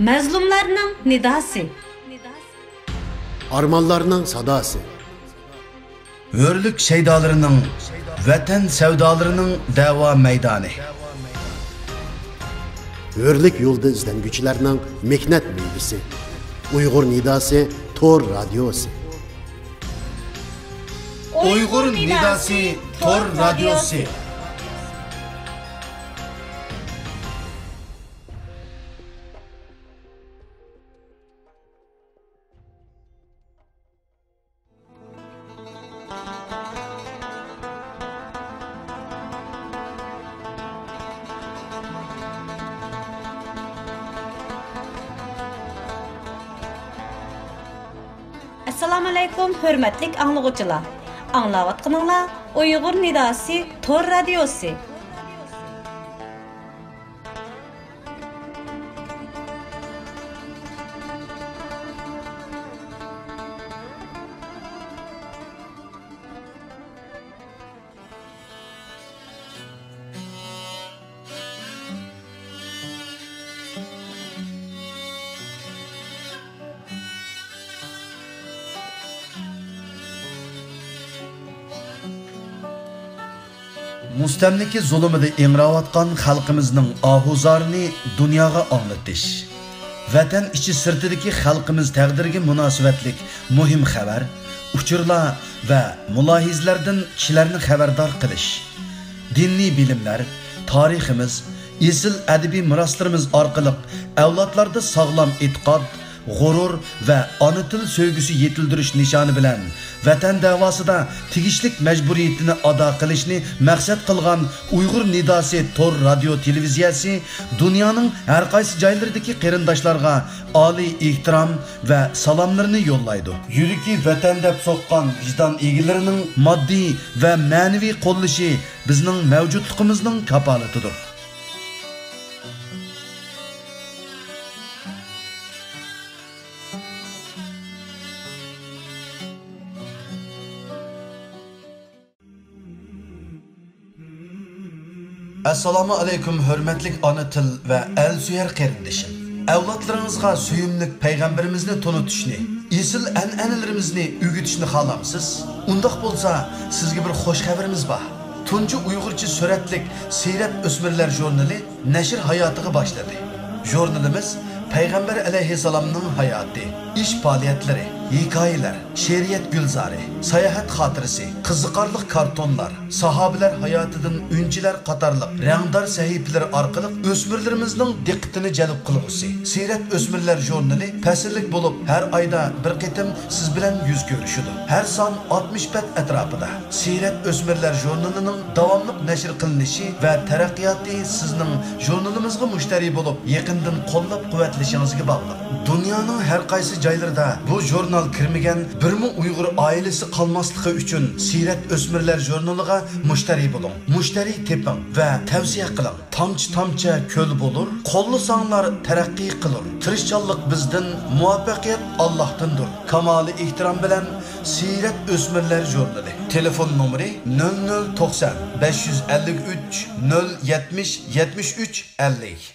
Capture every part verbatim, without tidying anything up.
مەزلۇملارنىڭ نىداسى. ئارمانلارنىڭ ساداسى. ھۆرلۈك شەيدالىرىنىڭ، ۋەتەن سەۋدالىرىنىڭ دەۋا مەيدانى. ھۆرلۈك يولىدا ئىزدەنگۈچىلەرنىڭ مېھنەت مېۋىسى. ئۇيغۇر نىداسى تور رادىيوسى. ئۇيغۇر نىداسى تور رادىيوسى. ئەسسالامۇئەلەيكۇم، ھۆرمەتلىك ئاڭلىغۇچىلار! ئاڭلاۋاتقىنىڭلار ئۇيغۇر نىداسى تور رادىيوسى. مۇستەملىكە زۇلۇمىدا ئىڭراۋاتقان خەلقىمىزنىڭ ئاھۇزارىنى دۇنياغا ئاڭلىتىش، ۋەتەن ئىچى سىرتىدىكى خەلقىمىز تەقدىرىگە مۇناسىۋەتلىك مۇھىم خەۋەر، ئۇچۇرلار ۋە مۇلاھىزىلەردىن كىشىلەرنى خەۋەردار قىلىش، دىنىي بىلىملەر، تارىخىمىز، ئېسىل ئەدەبىي مىراسلىرىمىز ئارقىلىق ئەۋلادلاردا ساغلام ئېتىقاد، غۇرۇر ۋە ئانا تىل سۆيگۈسى يېتىلدۈرۈش نىشانى بىلەن ۋەتەن دەۋاسىدا تېگىشلىك مەجبۇرىيىتىنى ئادا قىلىشنى مەقسەت قىلغان ئۇيغۇر نىداسى تور رادىيو تېلېۋىزىيەسى دۇنيانىڭ ھەر قايسى جايلىرىدىكى قېرىنداشلارغا ئالىي ئېھتىرام ۋە سالاملىرىنى يوللايدۇ. يۈرىكى ۋەتەن دەپ سوققان ۋىجدان ئىگىلىرىنىڭ ماددىي ۋە مەنىۋى قوللىشى بىزنىڭ مەۋجۇتلۇقىمىزنىڭ كاپالىتىدۇر. ئەسسالامۇ ئەلەيكۇم، ھۆرمەتلىك ئانا تىل ۋە ئەل سۆيەر قېرىندىشىم! ئەۋلادلىرىڭىزغا سۆيۈملۈك پەيغەمبىرىمىزنى تونۇتۇشنى، ئېسىل ئەنئەنىلىرىمىزنى ئۆگىتىشنى خالامسىز؟ ئۇنداق بولسا، سىزگە بىر خۇش خەۋىرىمىز بار. تۇنجى ئۇيغۇرچە سۈرەتلىك سىيرەت ئۆسمۈرلەر ژۇرنىلى نەشر ھاياتىغا باشلىدى. ژۇرنىلىمىز پەيغەمبەر ئەلەيھىسسالامنىڭ ھاياتى، ئىش پائالىيەتلىرى، ھېكايىلەر، شېئىرىيەت گۈلزارى، ساياھەت خاتىرىسى، قىزىقارلىق كارتونلار، ساھابىلەر ھاياتىدىن ئۈنچىلەر قاتارلىق رەڭدار سەھىپىلىرى ئارقىلىق ئۆسمۈرلىرىمىزنىڭ دىققىتىنى جەلپ قىلغۇسى سىيرەت ئۆسمۈرلەر ژۇرنىلى پەسىللىك بولۇپ، ھەر ئايدا بىر قېتىم سىز بىلەن يۈز كۆرۈشىدۇ. ھەر سان ئاتمىش بەت ئەتراپىدا. سىيرەت ئۆسمۈرلەر ژۇرنىلىنىڭ داۋاملىق نەشر قىلىنىشى ۋە تەرەققىياتى سىزنىڭ ژۇرنىلىمىزغا مۇشتەرى بولۇپ، يېقىندىن قوللاپ-قۇۋۋەتلىشىڭىزگە باغلىق. دۇنيانىڭ ھەر قايسى جايلىرىدا بۇ ژۇرنال كىرمىگەن بىرمۇ ئۇيغۇر ئائىلىسى قالماسلىقى ئۈچۈن سىيرەت ئۆسمۈرلەر ژۇرنىلىغا مۇشتەرى بولۇڭ، مۇشتەرى تېپىڭ ۋە تەۋسىيە قىلىڭ. تامچە-تامچە كۆل بولۇر، قوللىساڭلار تەرەققىي قىلۇر. تىرىشچانلىق بىزدىن، مۇۋەپپەقىيەت ئاللاھتىندۇر. كامالىي ئېھتىرام بىلەن، سىيرەت ئۆسمۈرلەر ژۇرنىلى. تېلېفون نومۇرى: نۆل نۆل توقسان، بەش يۈز ئەللىك ئۈچ، نۆل يەتمىش، يەتمىش ئۈچ، ئەللىك.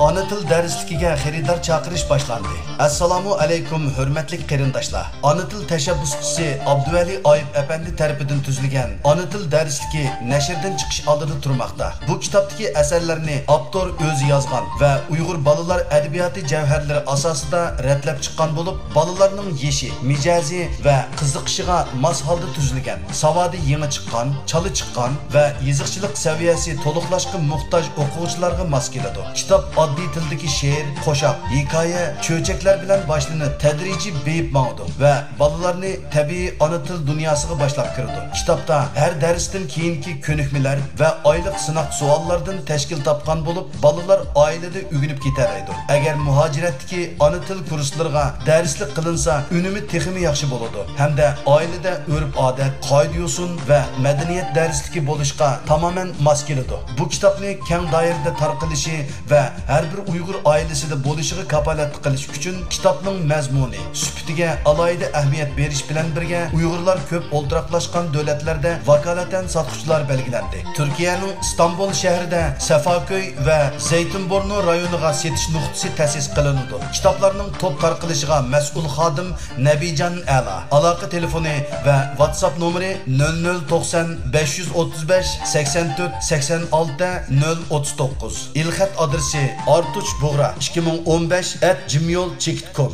ئانا تىل دەرسلىكىگە خېرىدار چاقىرىش باشلاندى. ئەسسالامۇ ئەلەيكۇم، ھۆرمەتلىك قېرىنداشلار! ئانا تىل تەشەببۇسچىسى ئابدۇۋەلى ئايۇپ ئەپەندى تەرىپىدىن تۈزۈلگەن ئانا تىل دەرسلىكى نەشردىن چىقىش ئالدىدا تۇرماقتا. بۇ كىتابتىكى ئەسەرلەرنى ئاپتور ئۆزى يازغان ۋە ئۇيغۇر بالىلار ئەدەبىياتى جەۋھەرلىرى ئاساسىدا رەتلەپ چىققان بولۇپ، بالىلارنىڭ يېشى، مىجەزى ۋە قىزىقىشىغا ماس ھالدا تۈزۈلگەن، ساۋادى يېڭى چىققان، چالا چىققان ۋە يېزىقچىلىق سەۋىيەسى تولۇقلاشقا موھتاج ئوقۇغۇچىلارغا ماس كېلىدۇ. كىتاب ئاددىي تىلدىكى شېئىر، قوشاق، ھېكايە، چۆچەكلەر بىلەن باشلىنىپ، تەدرىجىي بېيىپ ماڭىدۇ ۋە بالىلارنى تەبىئىي ئانا تىل دۇنياسىغا باشلاپ كىرىدۇ. كىتابتا ھەر دەرستىن كېيىنكى كۆنۈكمىلەر ۋە ئايلىق سىناق سوئاللاردىن تەشكىل تاپقان بولۇپ، بالىلار ئائىلىدە ئۆگىنىپ كېتەلەيدۇ. ئەگەر مۇھاجىرەتتىكى ئانا تىل كۇرسلىرىغا دەرسلىك قىلىنسا، ئۈنۈمى تېخىمۇ ياخشى بولىدۇ ھەمدە ئائىلىدە ئۆرپ-ئادەت، قائىدە-يوسۇن ۋە مەدەنىيەت دەرسلىكى بولۇشقا تامامەن ماس كېلىدۇ. بۇ كىتابنى كەڭ دائىرىدە تارقىلىشى ۋە ھەر بىر ئۇيغۇر ئائىلىسىدە بولۇشىغا كاپالەتلىك قىلىش ئۈچۈن كىتابنىڭ مەزمۇنى، سۈپىتىگە ئالاھىدە ئەھمىيەت بېرىش بىلەن بىرگە، ئۇيغۇرلار كۆپ ئولتۇراقلاشقان دۆلەتلەردە ۋاكالىتەن ساتقۇچىلار بەلگىلەندى. تۈركىيەنىڭ ئىستانبۇل شەھىرىدە سەفاكۆي ۋە زەيتىنبۇرنۇ رايونىغا سېتىش نۇقتىسى تەسىس قىلىنىدۇ. كىتابلارنىڭ توپ تارقىلىشىغا مەسئۇل خادىم نەبىجان ئەلا. ئالاقە تېلېفونى ۋە ۋاتساپ نومۇرى: نۆل نۆل توقسان، بەش يۈز ئوتتۇز بەش، سەكسەن تۆت، سەكسەن ئالتە، نۆل ئوتتۇز توققۇز. ئېلخەت ئادرېسى: ئارتۇچ بۇغرا ئىككى مىڭ ئون بەش ئەت جىمېيل چېكىت كوم.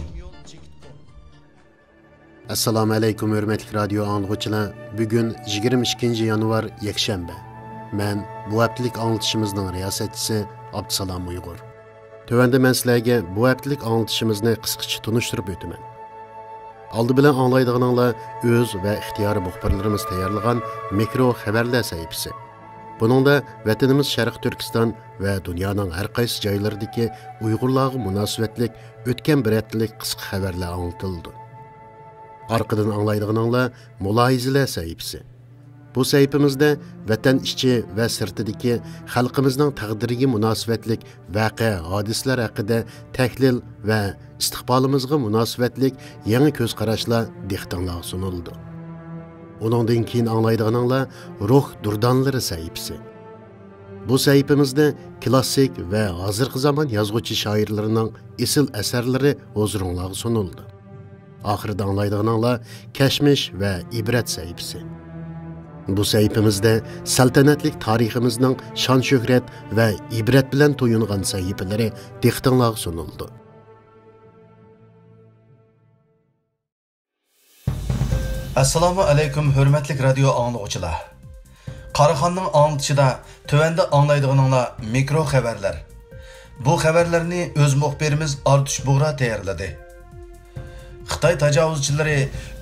ئەسسالامۇ ئەلەيكۇم، ھۆرمەتلىك رادىيو ئاڭلىغۇچىلار. بۈگۈن يىگىرمە ئىككىنچى يانۋار، يەكشەنبە. مەن بۇ ھەپتىلىك ئاڭلىتىشىمىزنىڭ رىياسەتچىسى ئابدۇسالام ئۇيغۇر. تۆۋەندە مەن سىلەرگە بۇ ھەپتىلىك ئاڭلىتىشىمىزنى قىسقىچە تونۇشتۇرۇپ ئۆتىمەن. ئالدى بىلەن ئاڭلايدىغىنىڭلار ئۆز ۋە ئىختىيارىي مۇخبىرلىرىمىز تەييارلىغان مىكرو خەۋەرلەر سەھىپىسى. بۇنىڭدا ۋەتىنىمىز شەرقىي تۈركىستان ۋە دۇنيانىڭ ھەر قايسى جايلىرىدىكى ئۇيغۇرلارغا مۇناسىۋەتلىك ئۆتكەن بىر ھەپتىلىك قىسقا خەۋەرلەر ئاڭلىتىلىدۇ. ئارقىدىن ئاڭلايدىغىنىڭلار مۇلاھىزىلەر سەھىپىسى. بۇ سەھىپىمىزدە ۋەتەن ئىچى ۋە سىرتىدىكى خەلقىمىزنىڭ تەقدىرىگە مۇناسىۋەتلىك ۋەقە، ھادىسىلەر ھەققىدە تەھلىل ۋە ئىستىقبالىمىزغا مۇناسىۋەتلىك يېڭى كۆز قاراشلار دىققىتىڭلارغا سۇنۇلىدۇ. ئۇنىڭدىن كېيىن ئاڭلايدىغىنىڭلار روھ دۇردانىلىرى سەھىپىسى. بۇ سەھىپىمىزدە كلاسسىك ۋە ھازىرقى زامان يازغۇچى شائىرلىرىنىڭ ئېسىل ئەسەرلىرى ھۇزۇرۇڭلارغا سۇنۇلىدۇ. ئاخىرىدا ئاڭلايدىغىنىڭلار كەشمىش ۋە ئىبرەت سەھىپىسى. بۇ سەھىپىمىزدە سەلتەنەتلىك تارىخىمىزنىڭ شان-شۆھرەت ۋە ئىبرەت بىلەن تويۇنغان سەھىپىلىرى دىققىتىڭلارغا سۇنۇلىدۇ. ئەسسالامۇ ئەلەيكۇم، ھۆرمەتلىك رادىيو ئاڭلىغۇچىلار. قاراخاننىڭ ئاڭلىتىشىدا تۆۋەندە ئاڭلايدىغىنىڭلار مىكرو خەۋەرلەر. بۇ خەۋەرلەرنى ئۆز مۇخبىرىمىز ئارتۇش بۇغرا تەييارلىدى. خىتاي تاجاۋۇزچىلىرى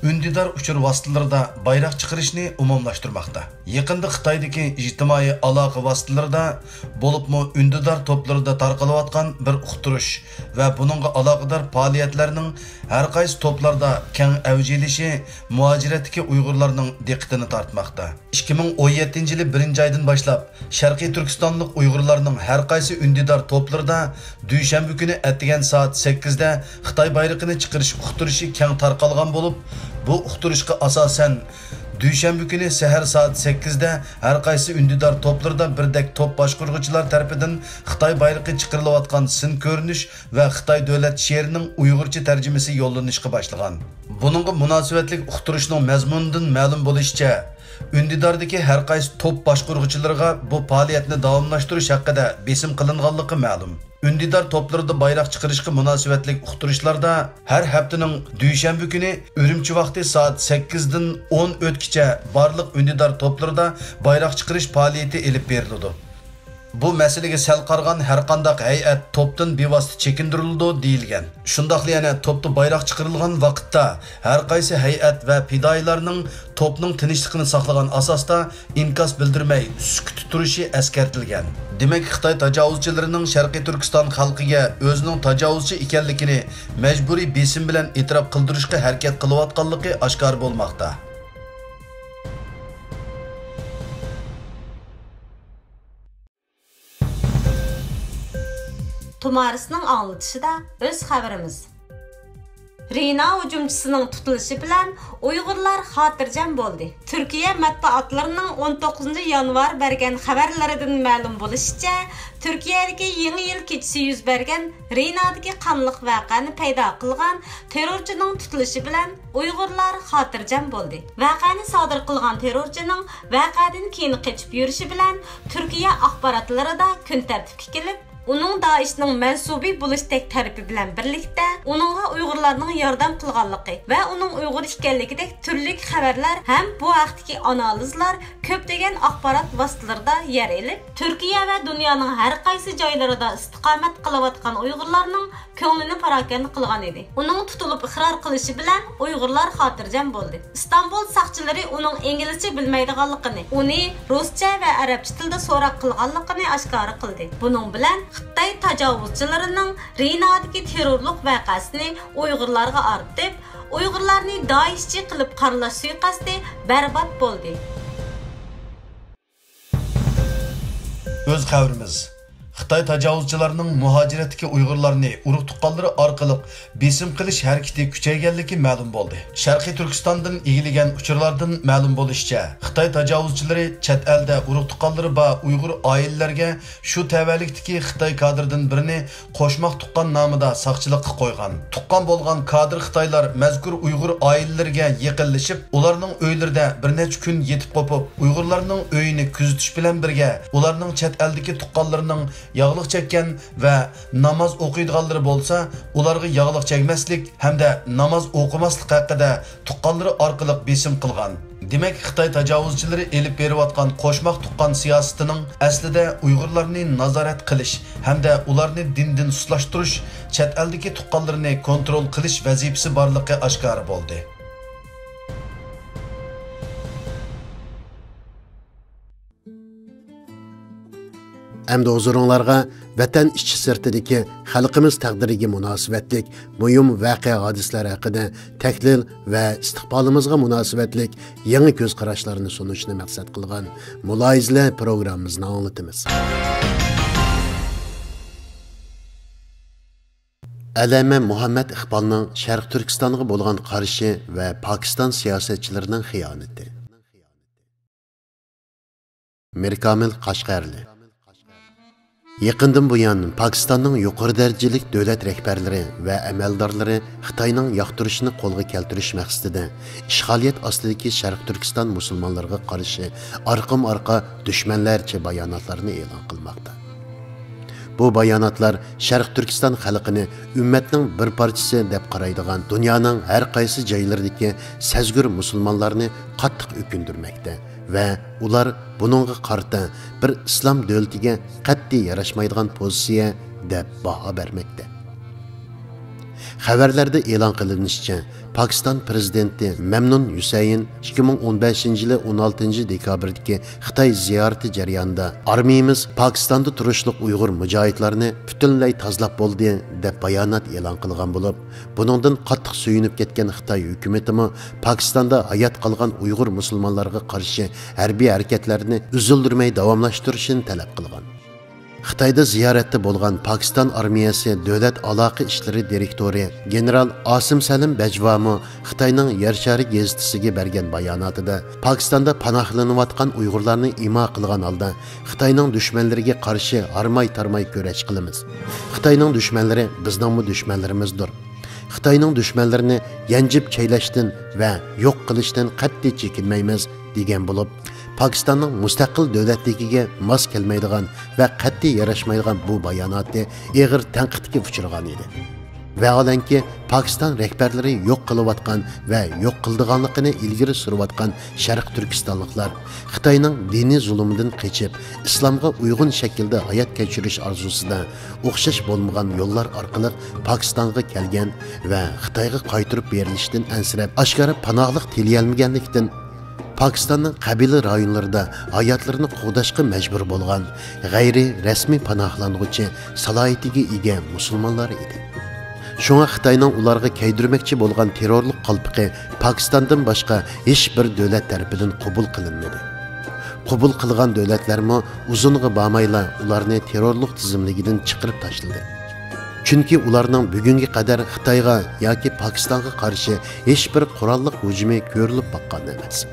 ئۈندىدار ئۇچۇر ۋاسىتىلىرىدا بايراق چىقىرىشنى ئومۇملاشتۇرماقتا. يېقىندا خىتايدىكى ئىجتىمائىي ئالاقە ۋاسىتىلىرىدا، بولۇپمۇ ئۈندىدار توپلىرىدا تارقىلىۋاتقان بىر ئۇقتۇرۇش ۋە بۇنىڭغا ئالاقىدار پائالىيەتلەرنىڭ ھەر قايسى توپلاردا كەڭ ئەۋج ئېلىشى مۇھاجىرەتتىكى ئۇيغۇرلارنىڭ دىققىتىنى تارتماقتا. ئىككى مىڭ ئون يەتتىنچى يىلى بىرىنچى ئايدىن باشلاپ، شەرقىي تۈركىستانلىق ئۇيغۇرلارنىڭ ھەر قايسى ئۈندىدار توپلىرىدا دۈشەنبە كۈنى ئەتىگەن سائەت سەككىزدە خىتاي بايرىقىنى چىقىرىش ئۇقتۇرۇشى كەڭ تارقالغان بولۇپ، بۇ ئۇقتۇرۇشقا ئاساسەن، دۈشەنبە كۈنى سەھەر سائەت سەككىزدە ھەر قايسى ئۈندىدار توپلىرىدا بىردەك توپ باشقۇرغۇچىلار تەرىپىدىن خىتاي بايرىقى چىقىرىلىۋاتقان سىن كۆرۈنۈش ۋە خىتاي دۆلەت شېئىرىنىڭ ئۇيغۇرچە تەرجىمىسى يوللىنىشقا باشلىغان. بۇنىڭغا مۇناسىۋەتلىك ئۇقتۇرۇشنىڭ مەزمۇنىدىن مەلۇم بولۇشىچە، ئۈندىداردىكى ھەر قايسى توپ باشقۇرغۇچىلىرىغا بۇ پائالىيەتنى داۋاملاشتۇرۇش ھەققىدە بېسىم قىلىنغانلىقى مەلۇم. ئۈندىدار توپلىرىدا بايراق چىقىرىشقا مۇناسىۋەتلىك ئۇقتۇرۇشلاردا ھەر ھەپتىنىڭ دۈشەنبە كۈنى ئۈرۈمچى ۋاقتى سائەت سەككىزدىن ئون ئۆتكىچە بارلىق ئۈندىدار توپلىرىدا بايراق چىقىرىش پائالىيىتى ئېلىپ بېرىلىدۇ. بۇ مەسىلىگە سەل قارىغان ھەرقانداق ھەيئەت توپتىن بىۋاسىتە چېكىندۈرۈلىدۇ، دېيىلگەن. شۇنداقلا يەنە توپتا بايراق چىقىرىلغان ۋاقىتتا ھەر قايسى ھەيئەت ۋە پىدائىيلارنىڭ توپنىڭ تىنچلىقىنى ساقلىغان ئاساستا ئىنكاس بىلدۈرمەي، سۈكۈتتە تۇرۇشى ئەسكەرتىلگەن. دېمەك، خىتاي تاجاۋۇزچىلىرىنىڭ شەرقىي تۈركىستان خەلقىگە ئۆزىنىڭ تاجاۋۇزچى ئىكەنلىكىنى مەجبۇرىي بېسىم بىلەن ئېتىراپ قىلدۇرۇشقا ھەرىكەت قىلىۋاتقانلىقى ئاشكارا بولماقتا. تۇمارىسنىڭ ئاڭلىتىشىدا ئۆز خەۋىرىمىز. رىنا ھۇجۇمچىسىنىڭ تۇتۇلۇشى بىلەن ئۇيغۇرلار خاتىرجەم بولدى. تۈركىيە مەتبۇئاتلىرىنىڭ ئون توققۇزىنچى يانۋار بەرگەن خەۋەرلىرىدىن مەلۇم بولۇشىچە، تۈركىيەدىكى يېڭى يىل كېچىسى يۈز بەرگەن رىنادىكى قانلىق ۋەقەنى پەيدا قىلغان تېررورچىنىڭ تۇتۇلۇشى بىلەن ئۇيغۇرلار خاتىرجەم بولدى. ۋەقەنى سادىر قىلغان تېررورچىنىڭ ۋەقەدىن كېيىن قېچىپ يۈرۈشى بىلەن تۈركىيە ئاخباراتلىرىدا كۈن تەرتىپكە كېلىپ، ئۇنىڭ دائىشنىڭ مەنسۇبى بولۇشتەك تەرىپى بىلەن بىرلىكتە، ئۇنىڭغا ئۇيغۇرلارنىڭ ياردەم قىلغانلىقى ۋە ئۇنىڭ ئۇيغۇر ئىكەنلىكىدەك تۈرلۈك خەۋەرلەر ھەم بۇ ھەقتىكى ئانالىزلار كۆپلىگەن ئاخبارات ۋاسىتىلىرىدا يەر ئېلىپ، تۈركىيە ۋە دۇنيانىڭ ھەر قايسى جايلىرىدا ئىستىقامەت قىلىۋاتقان ئۇيغۇرلارنىڭ كۆڭلىنى پاراكەندە قىلغان ئىدى. ئۇنىڭ تۇتۇلۇپ ئىقرار قىلىشى بىلەن ئۇيغۇرلار خاتىرجەم بولدى. ئىستانبۇل ساقچىلىرى ئۇنىڭ ئىنگلىزچە بىلمەيدىغانلىقىنى، ئۇنى رۇسچە ۋە ئەرەبچە تىلدا سوراق قىلغانلىقىنى ئاشكارا قىلدى. بۇنىڭ بىلەن خىتاي تاجاۋۇزچىلىرىنىڭ رىنادىكى تېررورلۇق ۋەقەسىنى ئۇيغۇرلارغا ئارتىپ، ئۇيغۇرلارنى دائىشچى قىلىپ قارىلاش سۇيىقەستى بەربات بولدى. ئۆز خەۋىرىمىز. خىتاي تاجاۋۇزچىلارنىڭ مۇھاجىرەتتىكى ئۇيغۇرلارنى ئۇرۇق-تۇغقانلىرى ئارقىلىق بېسىم قىلىش ھەرىكىتى كۈچەيگەنلىكى مەلۇم بولدى. شەرقىي تۈركىستاندىن ئىگىلىگەن ئۇچۇرلاردىن مەلۇم بولۇشىچە، خىتاي تاجاۋۇزچىلىرى چەت ئەلدە ئۇرۇق-تۇغقانلىرى بار ئۇيغۇر ئائىلىلەرگە شۇ تەۋەلىكتىكى خىتاي كادىرىدىن بىرىنى قوشماق تۇغقان نامىدا ساقچىلىققا قويغان. تۇغقان بولغان كادىر خىتايلار مەزكۇر ئۇيغۇر ئائىلىلىرىگە يېقىنلىشىپ، ئۇلارنىڭ ئۆيلىرىدە بىر نەچچە كۈن يېتىپ قوپۇپ، ئۇيغۇرلارنىڭ ئۆيىنى كۆزىتىش بىلەن بىرگە، ئۇلارنىڭ چەت ئەلدىكى تۇغقانلىرىنىڭ ياغلىق چەككەن ۋە ناماز ئوقۇيدىغانلىرى بولسا، ئۇلارغا ياغلىق چەكمەسلىك ھەمدە ناماز ئوقۇماسلىق ھەققىدە تۇغقانلىرى ئارقىلىق بېسىم قىلغان. دېمەك، خىتاي تاجاۋۇزچىلىرى ئېلىپ بېرىۋاتقان قوشماق تۇغقان سىياسىتىنىڭ ئەسلىدە ئۇيغۇرلارنى نازارەت قىلىش ھەمدە ئۇلارنى دىندىن سۇسلاشتۇرۇش، چەت ئەلدىكى تۇغقانلىرىنى كونترول قىلىش ۋەزىپىسى بارلىقى ئاشكارا بولدى. ئەمدى ھۇزۇرۇڭلارغا ۋەتەن ئىچى سىرتىدىكى خەلقىمىز تەقدىرىگە مۇناسىۋەتلىك مۇھىم ۋەقە-ھادىسىلەر ھەققىدە تەھلىل ۋە ئىستىقبالىمىزغا مۇناسىۋەتلىك يېڭى كۆز قاراشلارنى سۇنۇشنى مەقسەت قىلغان مۇلاھىزىلەر پروگراممىمىزنى ئاڭلىتىمىز. ئەللامە مۇھەممەد ئىقبالنىڭ شەرقىي تۈركىستانغا بولغان قارىشى ۋە پاكىستان سىياسەتچىلىرىنىڭ خىيانىتى. مىركامىل قەشقەرلى. يېقىندىن بۇيان، پاكىستاننىڭ يۇقىرى دەرىجىلىك دۆلەت رەھبەرلىرى ۋە ئەمەلدارلىرى خىتاينىڭ ياقتۇرۇشىنى قولغا كەلتۈرۈش مەقسىتىدە، ئىشغالىيەت ئاستىدىكى شەرقىي تۈركىستان مۇسۇلمانلىرىغا قارشى ئارقىمۇ ئارقا دۈشمەنلەرچە باياناتلارنى ئېلان قىلماقتا. بۇ باياناتلار شەرقىي تۈركىستان خەلقىنى ئۈممەتنىڭ بىر پارچىسى دەپ قارايدىغان دۇنيانىڭ ھەر قايسى جايلىرىدىكى سەزگۈر مۇسۇلمانلارنى قاتتىق ئۆكۈندۈرمەكتە ۋە ئۇلار بۇنىڭغا قارىتا بىر ئىسلام دۆلىتىگە قەتئىي ياراشمايدىغان پوزىتسىيە دەپ باھا بەرمەكتە. خەۋەرلەردە ئېلان قىلىنىشىچە، پاكىستان پىرېزىدېنتى مەمنۇن ھۈسەيىن ئىككى مىڭ ئون بەشىنچى يىلى ئون ئالتىنچى دېكابىردىكى خىتاي زىيارىتى جەريانىدا، ئارمىيىمىز پاكىستاندا تۇرۇشلۇق ئۇيغۇر مۇجاھىدلارنى پۈتۈنلەي تازىلاپ بولدى، دەپ بايانات ئېلان قىلغان بولۇپ، بۇنىڭدىن قاتتىق سۆيۈنۈپ كەتكەن خىتاي ھۆكۈمىتىمۇ پاكىستاندا ھايات قالغان ئۇيغۇر مۇسۇلمانلارغا قارشى ھەربىي ھەرىكەتلەرنى ئۈزۈلدۈرمەي داۋاملاشتۇرۇشىنى تەلەپ قىلغان. خىتايدا زىيارەتتە بولغان پاكىستان ئارمىيەسى دۆلەت ئالاقە ئىشلىرى دىرېكتورى گېنېرال ئاسىم سەلىم بەجۋامۇ خىتاينىڭ يەر شارى گېزىتىسىگە بەرگەن باياناتىدا، پاكىستاندا پاناھلىنىۋاتقان ئۇيغۇرلارنى ئىما قىلغان ھالدا، خىتاينىڭ دۈشمەنلىرىگە قارشى ھارماي-تارماي كۈرەش قىلىمىز. خىتاينىڭ دۈشمەنلىرى بىزنىڭمۇ دۈشمەنلىرىمىزدۇر. خىتاينىڭ دۈشمەنلىرىنى يانجىپ چەيلەشتىن ۋە يوق قىلىشتىن قەتئىي چېكىنمەيمىز، دېگەن بولۇپ، پاكىستاننىڭ مۇستەقىل دۆلەتلىكىگە ماس كەلمەيدىغان ۋە قەتئىي ياراشمايدىغان بۇ باياناتى ئېغىر تەنقىدكە ئۇچرىغان ئىدى. ۋەھالەنكى، پاكىستان رەھبەرلىرى يوق قىلىۋاتقان ۋە يوق قىلىدىغانلىقىنى ئىلگىرى سۈرۈۋاتقان شەرقىي تۈركىستانلىقلار خىتاينىڭ دىنىي زۇلۇمىدىن قېچىپ، ئىسلامغا ئۇيغۇن شەكىلدە ھايات كەچۈرۈش ئارزۇسىدا ئوخشاش بولمىغان يوللار ئارقىلىق پاكىستانغا كەلگەن ۋە خىتايغا قايتۇرۇپ بېرىلىشتىن ئەنسىرەپ، ئاشكارا پاناھلىق تىلىيەلمىگەنلىكتىن، پاكىستاننىڭ قەبىلە رايونلىرىدا ھاياتلىرىنى قوغداشقا مەجبۇر بولغان غەيرىي رەسمىي پاناھلانغۇچى سالاھىيىتىگە ئىگە مۇسۇلمانلار ئىدى. شۇڭا خىتاينىڭ ئۇلارغا كىيدۈرمەكچى بولغان تېررورلۇق قالپىقى پاكىستاندىن باشقا ھېچ بىر دۆلەت تەرىپىدىن قوبۇل قىلىنمىدى. قوبۇل قىلغان دۆلەتلەرمۇ ئۇزۇنغا بارمايلا ئۇلارنى تېررورلۇق تىزىملىكىدىن چىقىرىپ تاشلىدى. چۈنكى ئۇلارنىڭ بۈگۈنگە قەدەر خىتايغا ياكى پاكىستانغا قارشى ھېچ بىر قوراللىق ھۇجۇمى كۆرۈلۈپ باققان ئەمەس.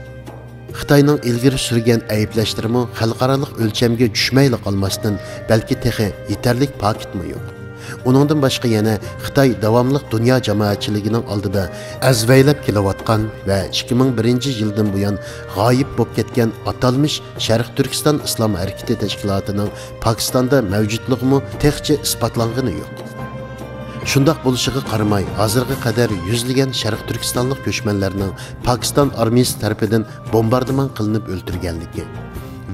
خىتاينىڭ ئىلگىرى سۈرگەن ئەيىبلەشلىرىمۇ خەلقئارالىق ئۆلچەمگە چۈشمەيلا قالماستىن، بەلكى تېخى يېتەرلىك پاكىتمۇ يوق. ئۇنىڭدىن باشقا يەنە خىتاي داۋاملىق دۇنيا جامائەتچىلىكىنىڭ ئالدىدا ئەزۋەيلەپ كېلىۋاتقان ۋە ئىككى مىڭ بىرىنچى يىلدىن بۇيان غايىب بولۇپ كەتكەن ئاتالمىش شەرقىي تۈركىستان ئىسلام ھەرىكىتى تەشكىلاتىنىڭ پاكىستاندا مەۋجۇتلۇقىمۇ تېخىچە ئىسپاتلانغىنى يوق. شۇنداق بولۇشىغا قارىماي، ھازىرغا قەدەر يۈزلىگەن شەرقىي تۈركىستانلىق كۆچمەنلەرنىڭ پاكىستان ئارمىيىسى تەرىپىدىن بومباردىمان قىلىنىپ ئۆلتۈرگەنلىكى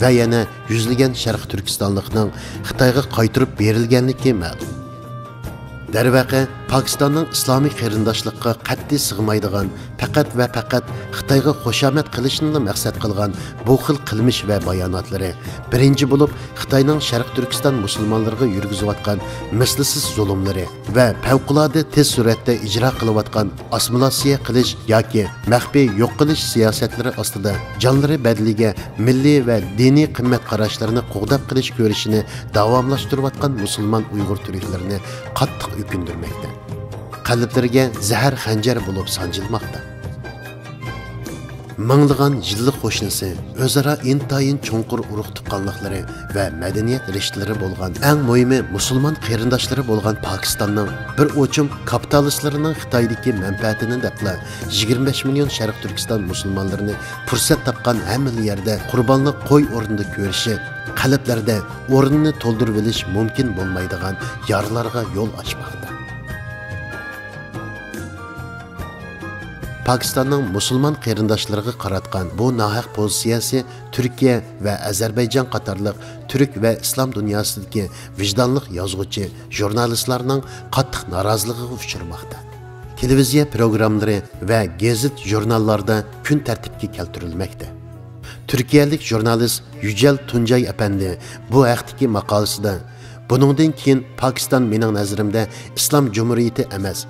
ۋە يەنە يۈزلىگەن شەرقىي تۈركىستانلىقنىڭ خىتايغا قايتۇرۇپ بېرىلگەنلىكى مەلۇم. دەرۋەقە، پاكىستاننىڭ ئىسلامىي قېرىنداشلىققا قەتئىي سىغمايدىغان، پەقەت ۋە پەقەت خىتايغا خۇشامەت قىلىشنىلا مەقسەت قىلغان بۇ خىل قىلمىش ۋە باياناتلىرى، بىرىنچى بولۇپ، خىتاينىڭ شەرقىي تۈركىستان مۇسۇلمانلىرىغا يۈرگۈزۈۋاتقان مىسلىسىز زۇلۇملىرى ۋە پەۋقۇلئاددە تېز سۈرئەتتە ئىجرا قىلىۋاتقان ئاسسىمىلياتسىيە قىلىش ياكى مەخپىي يوق قىلىش سىياسەتلىرى ئاستىدا جانلىرى بەدىلىگە مىللىي ۋە دىنىي قىممەت قاراشلىرىنى قوغداپ قېلىش كۈرىشىنى داۋاملاشتۇرۇۋاتقان مۇسۇلمان ئۇيغۇر تۈركلىرىنى قاتتىق ئۆكۈندۈرمەكتە. قەلبلىرىگە زەھەر خەنجەر بولۇپ سانجىلماقتا. مىڭلىغان يىللىق قوشنىسى، ئۆزئارا ئىنتايىن چوڭقۇر ئۇرۇق تۇغقانلىقلىرى ۋە مەدەنىيەت رىشتىلىرى بولغان، ئەڭ مۇھىمى مۇسۇلمان قېرىنداشلىرى بولغان پاكىستاننىڭ بىر ئوچۇم كاپىتالىستلىرىنىڭ خىتايدىكى مەنپەئەتىنى دەپلا، يىگىرمە بەش مىليون شەرقىي تۈركىستان مۇسۇلمانلىرىنى پۇرسەت تاپقان ھەممىلا يەردە قۇربانلىق قوي ئورنىدا كۆرۈشى، قەلبلەردە ئورنىنى تولدۇرۇۋېلىش مۇمكىن بولمايدىغان يارىلارغا يول ئاچماقتا. پاكىستاننىڭ مۇسۇلمان قېرىنداشلىرىغا قاراتقان بۇ ناھەق پوزىتسىيەسى تۈركىيە ۋە ئەزەربەيجان قاتارلىق تۈرك ۋە ئىسلام دۇنياسىدىكى ۋىجدانلىق يازغۇچى، ژۇرنالىستلارنىڭ قاتتىق نارازىلىقىغا ئۇچرىماقتا. تېلېۋىزىيە پروگراممىلىرى ۋە گېزىت، ژۇرناللاردا كۈن تەرتىپكە كەلتۈرۈلمەكتە. تۈركىيەلىك ژۇرنالىست يۈجەل تۇنجاي ئەپەندى بۇ ھەقتىكى ماقالىسىدا، بۇنىڭدىن كېيىن پاكىستان مېنىڭ نەزىرىمدە ئىسلام جۇمھۇرىيىتى ئەمەس،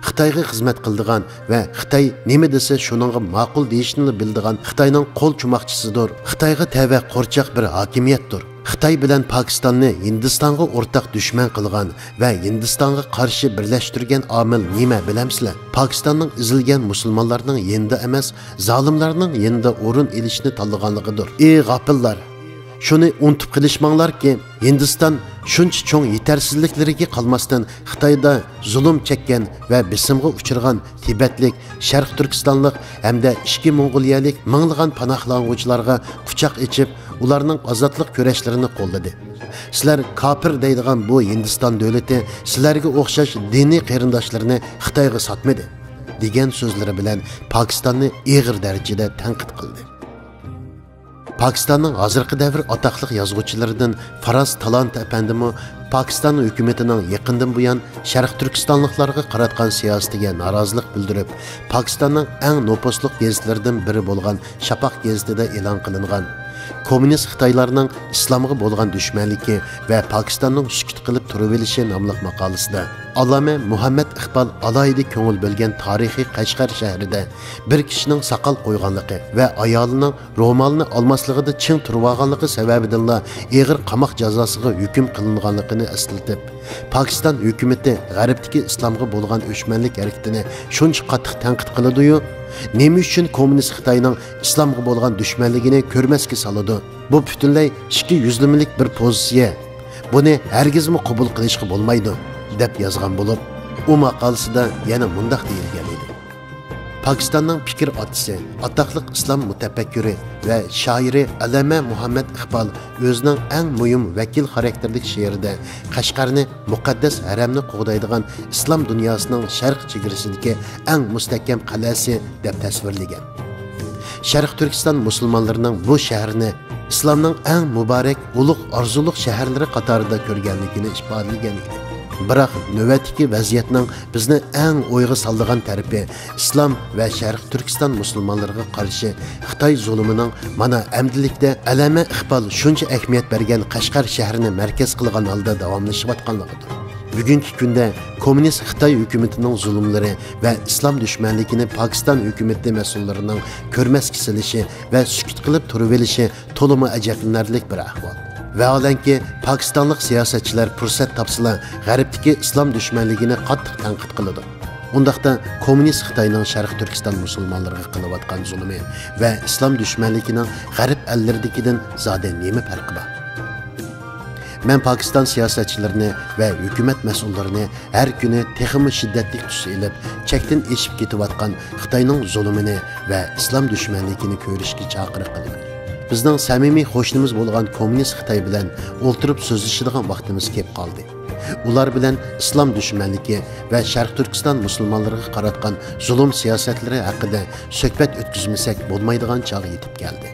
خىتايغا خىزمەت قىلىدىغان ۋە خىتاي نېمە دېسە شۇنىڭغا ماقۇل دېيىشنىلا بىلىدىغان خىتاينىڭ قول چوماقچىسىدۇر، خىتايغا تەۋە قورچاق بىر ھاكىمىيەتتۇر. خىتاي بىلەن پاكىستاننى ھىندىستانغا ئورتاق دۈشمەن قىلغان ۋە ھىندىستانغا قارشى بىرلەشتۈرگەن ئامىل نېمە بىلەمسىلەر؟ پاكىستاننىڭ ئېزىلگەن مۇسۇلمانلارنىڭ يېنىدا ئەمەس، زالىملارنىڭ يېنىدا ئورۇن ئېلىشنى تاللىغانلىقىدۇر. ئى غاپىللار! شۇنى ئۇنتۇپ قېلىشماڭلاركى، ھىندىستان شۇنچە چوڭ يېتەرسىزلىكلىرىگە قالماستىن، خىتايدا زۇلۇم چەككەن ۋە بېسىمغا ئۇچرىغان تىبەتلىك، شەرقىي تۈركىستانلىق ھەمدە ئىچكى موڭغۇلىيەلىك مىڭلىغان پاناھلانغۇچىلارغا قۇچاق ئېچىپ، ئۇلارنىڭ ئازادلىق كۈرەشلىرىنى قوللىدى. سىلەر كاپىر دەيدىغان بۇ ھىندىستان دۆلىتى سىلەرگە ئوخشاش دىنىي قېرىنداشلىرىنى خىتايغا ساتمىدى، دېگەن سۆزلىرى بىلەن پاكىستاننى ئېغىر دەرىجىدە تەنقىد قىلدى. پاكىستاننىڭ ھازىرقى دەۋر ئاتاقلىق يازغۇچىلىرىدىن فاراز تالانت ئەپەندىمۇ پاكىستان ھۆكۈمىتىنىڭ يېقىندىن بۇيان شەرقىي تۈركىستانلىقلارغا قاراتقان سىياسىتىگە نارازىلىق بىلدۈرۈپ، پاكىستاننىڭ ئەڭ نوپۇزلۇق گېزىتلىرىدىن بىرى بولغان شاپاق گېزىتىدە ئېلان قىلىنغان كوممۇنىست خىتايلارنىڭ ئىسلامغا بولغان دۈشمەنلىكى ۋە پاكىستاننىڭ سۈكۈت قىلىپ تۇرۇۋېلىشى ناملىق ماقالىسىدە، ئاللامە مۇھەممەد ئىقبال ئالاھىدە كۆڭۈل بۆلگەن تارىخىي قەشقەر شەھىرىدە بىر كىشىنىڭ ساقال قويغانلىقى ۋە ئايالىنىڭ رومالنى ئالماسلىقىدا چىڭ تۇرۇۋالغانلىقى سەۋەبىدىنلا ئېغىر قاماق جازاسىغا ھۆكۈم قىلىنغانلىقىنى ئەسلىتىپ، پاكىستان ھۆكۈمىتى غەربتىكى ئىسلامغا بولغان ئۆچمەنلىك ھەرىكىتىنى شۇنچە قاتتىق تەنقىد قىلىدۇ-يۇ، نېمە ئۈچۈن كوممۇنىست خىتاينىڭ ئىسلامغا بولغان دۈشمەنلىكىنى كۆرمەسكە سالىدۇ؟ بۇ پۈتۈنلەي ئىككى يۈزلىمىلىك بىر پوزىتسىيە. بۇنى ھەرگىزمۇ قوبۇل قىلىشقا بولمايدۇ، دەپ يازغان بولۇپ، ئۇ ماقالىسىدا يەنە مۇنداق دېيىلگەن ئىدى. پاكىستاننىڭ پىكىر ئاتىسى، ئاتاقلىق ئىسلام مۇتەپەككۇرى ۋە شائىرى ئەللامە مۇھەممەد ئىقبال ئۆزىنىڭ ئەڭ مۇھىم ۋەكىل خاراكتېرلىك شېئىرىدە قەشقەرنى مۇقەددەس ھەرەمنى قوغدايدىغان ئىسلام دۇنياسىنىڭ شەرق چېگرىسىدىكى ئەڭ مۇستەھكەم قەلئەسى دەپ تەسۋىرلىگەن. شەرقىي تۈركىستان مۇسۇلمانلىرىنىڭ بۇ شەھىرىنى ئىسلامنىڭ ئەڭ مۇبارەك، ئۇلۇغ ئارزۇلۇق شەھەرلىرى قاتارىدا كۆرگەنلىكىنى ئىپادىلىگەن ئىدى. بىراق، نۆۋەتتىكى ۋەزىيەتنىڭ بىزنى ئەڭ ئويغا سالىدىغان تەرىپى، ئىسلام ۋە شەرقىي تۈركىستان مۇسۇلمانلىرىغا قارشى خىتاي زۇلۇمىنىڭ مانا ئەمدىلىكتە ئەللامە ئىقبال شۇنچە ئەھمىيەت بەرگەن قەشقەر شەھىرىنى مەركەز قىلغان ھالدا داۋاملىشىۋاتقانلىقىدۇر. بۈگۈنكى كۈندە كوممۇنىست خىتاي ھۆكۈمىتىنىڭ زۇلۇملىرى ۋە ئىسلام دۈشمەنلىكىنى پاكىستان ھۆكۈمىتى مەسئۇللىرىنىڭ كۆرمەسكە سېلىشى ۋە سۈكۈت قىلىپ تۇرۇۋېلىشى تولىمۇ ئەجەبلىنەرلىك بىر ئەھۋال. ۋەھالەنكى، پاكىستانلىق سىياسەتچىلەر پۇرسەت تاپسىلا، غەربتىكى ئىسلام دۈشمەنلىكىنى قاتتىق تەنقىد قىلىدۇ. ئۇنداقتا، كوممۇنىست خىتاينىڭ شەرقىي تۈركىستان مۇسۇلمانلىرىغا قىلىۋاتقان زۇلۇمى ۋە ئىسلام دۈشمەنلىكىنىڭ غەرب ئەللىرىدىكىدىن زادى نېمە پەرقى بار؟ مەن پاكىستان سىياسەتچىلىرىنى ۋە ھۆكۈمەت مەسئۇللىرىنى ھەر كۈنى تېخىمۇ شىددەتلىك تۈس ئېلىپ، چەكتىن ئېشىپ كېتىۋاتقان خىتاينىڭ زۇلۇمىنى ۋە ئىسلام دۈشمەنلىكىنى كۆرۈشكە چاقىرىق قىلىمەن. بىزنىڭ سەمىمىي قوشنىمىز بولغان كوممۇنىست خىتاي بىلەن ئولتۇرۇپ سۆزلىشىدىغان ۋاقتىمىز كېلىپ قالدى. ئۇلار بىلەن ئىسلام دۈشمەنلىكى ۋە شەرقىي تۈركىستان مۇسۇلمانلىرىغا قاراتقان زۇلۇم سىياسەتلىرى ھەققىدە سۆھبەت ئۆتكۈزمىسەك بولمايدىغان چاغ يېتىپ كەلدى.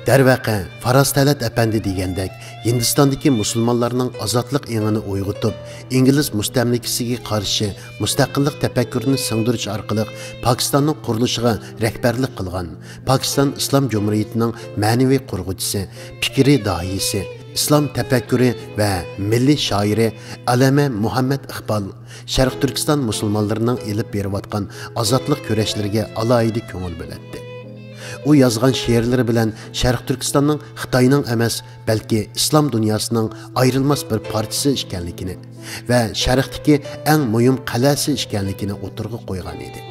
دەرۋەقە، فاراز تەلەت ئەپەندى دېگەندەك، ھىندىستاندىكى مۇسۇلمانلارنىڭ ئازادلىق ئېڭىنى ئويغىتىپ، ئىنگلىز مۇستەملىكىسىگە قارشى مۇستەقىللىق تەپەككۇرىنى سىڭدۈرۈش ئارقىلىق پاكىستاننىڭ قۇرۇلۇشىغا رەھبەرلىك قىلغان، پاكىستان ئىسلام جۇمھۇرىيىتىنىڭ مەنىۋى قۇرغۇچىسى، پىكرىي داھىيسى، ئىسلام تەپەككۇرى ۋە مىللىي شائىرى ئالامە مۇھەممەد ئىقبال شەرقىي تۈركىستان مۇسۇلمانلىرىنىڭ ئېلىپ بېرىۋاتقان ئازادلىق كۈرەشلىرىگە ئالاھىدە كۆڭۈل بۆلەتتى. ئۇ يازغان شېئىرلىرى بىلەن شەرقىي تۈركىستاننىڭ خىتاينىڭ ئەمەس، بەلكى ئىسلام دۇنياسىنىڭ ئايرىلماس بىر پارچىسى ئىكەنلىكىنى ۋە شەرقتىكى ئەڭ مۇھىم قەلئەسى ئىكەنلىكىنى ئوتتۇرىغا قويغان ئىدى.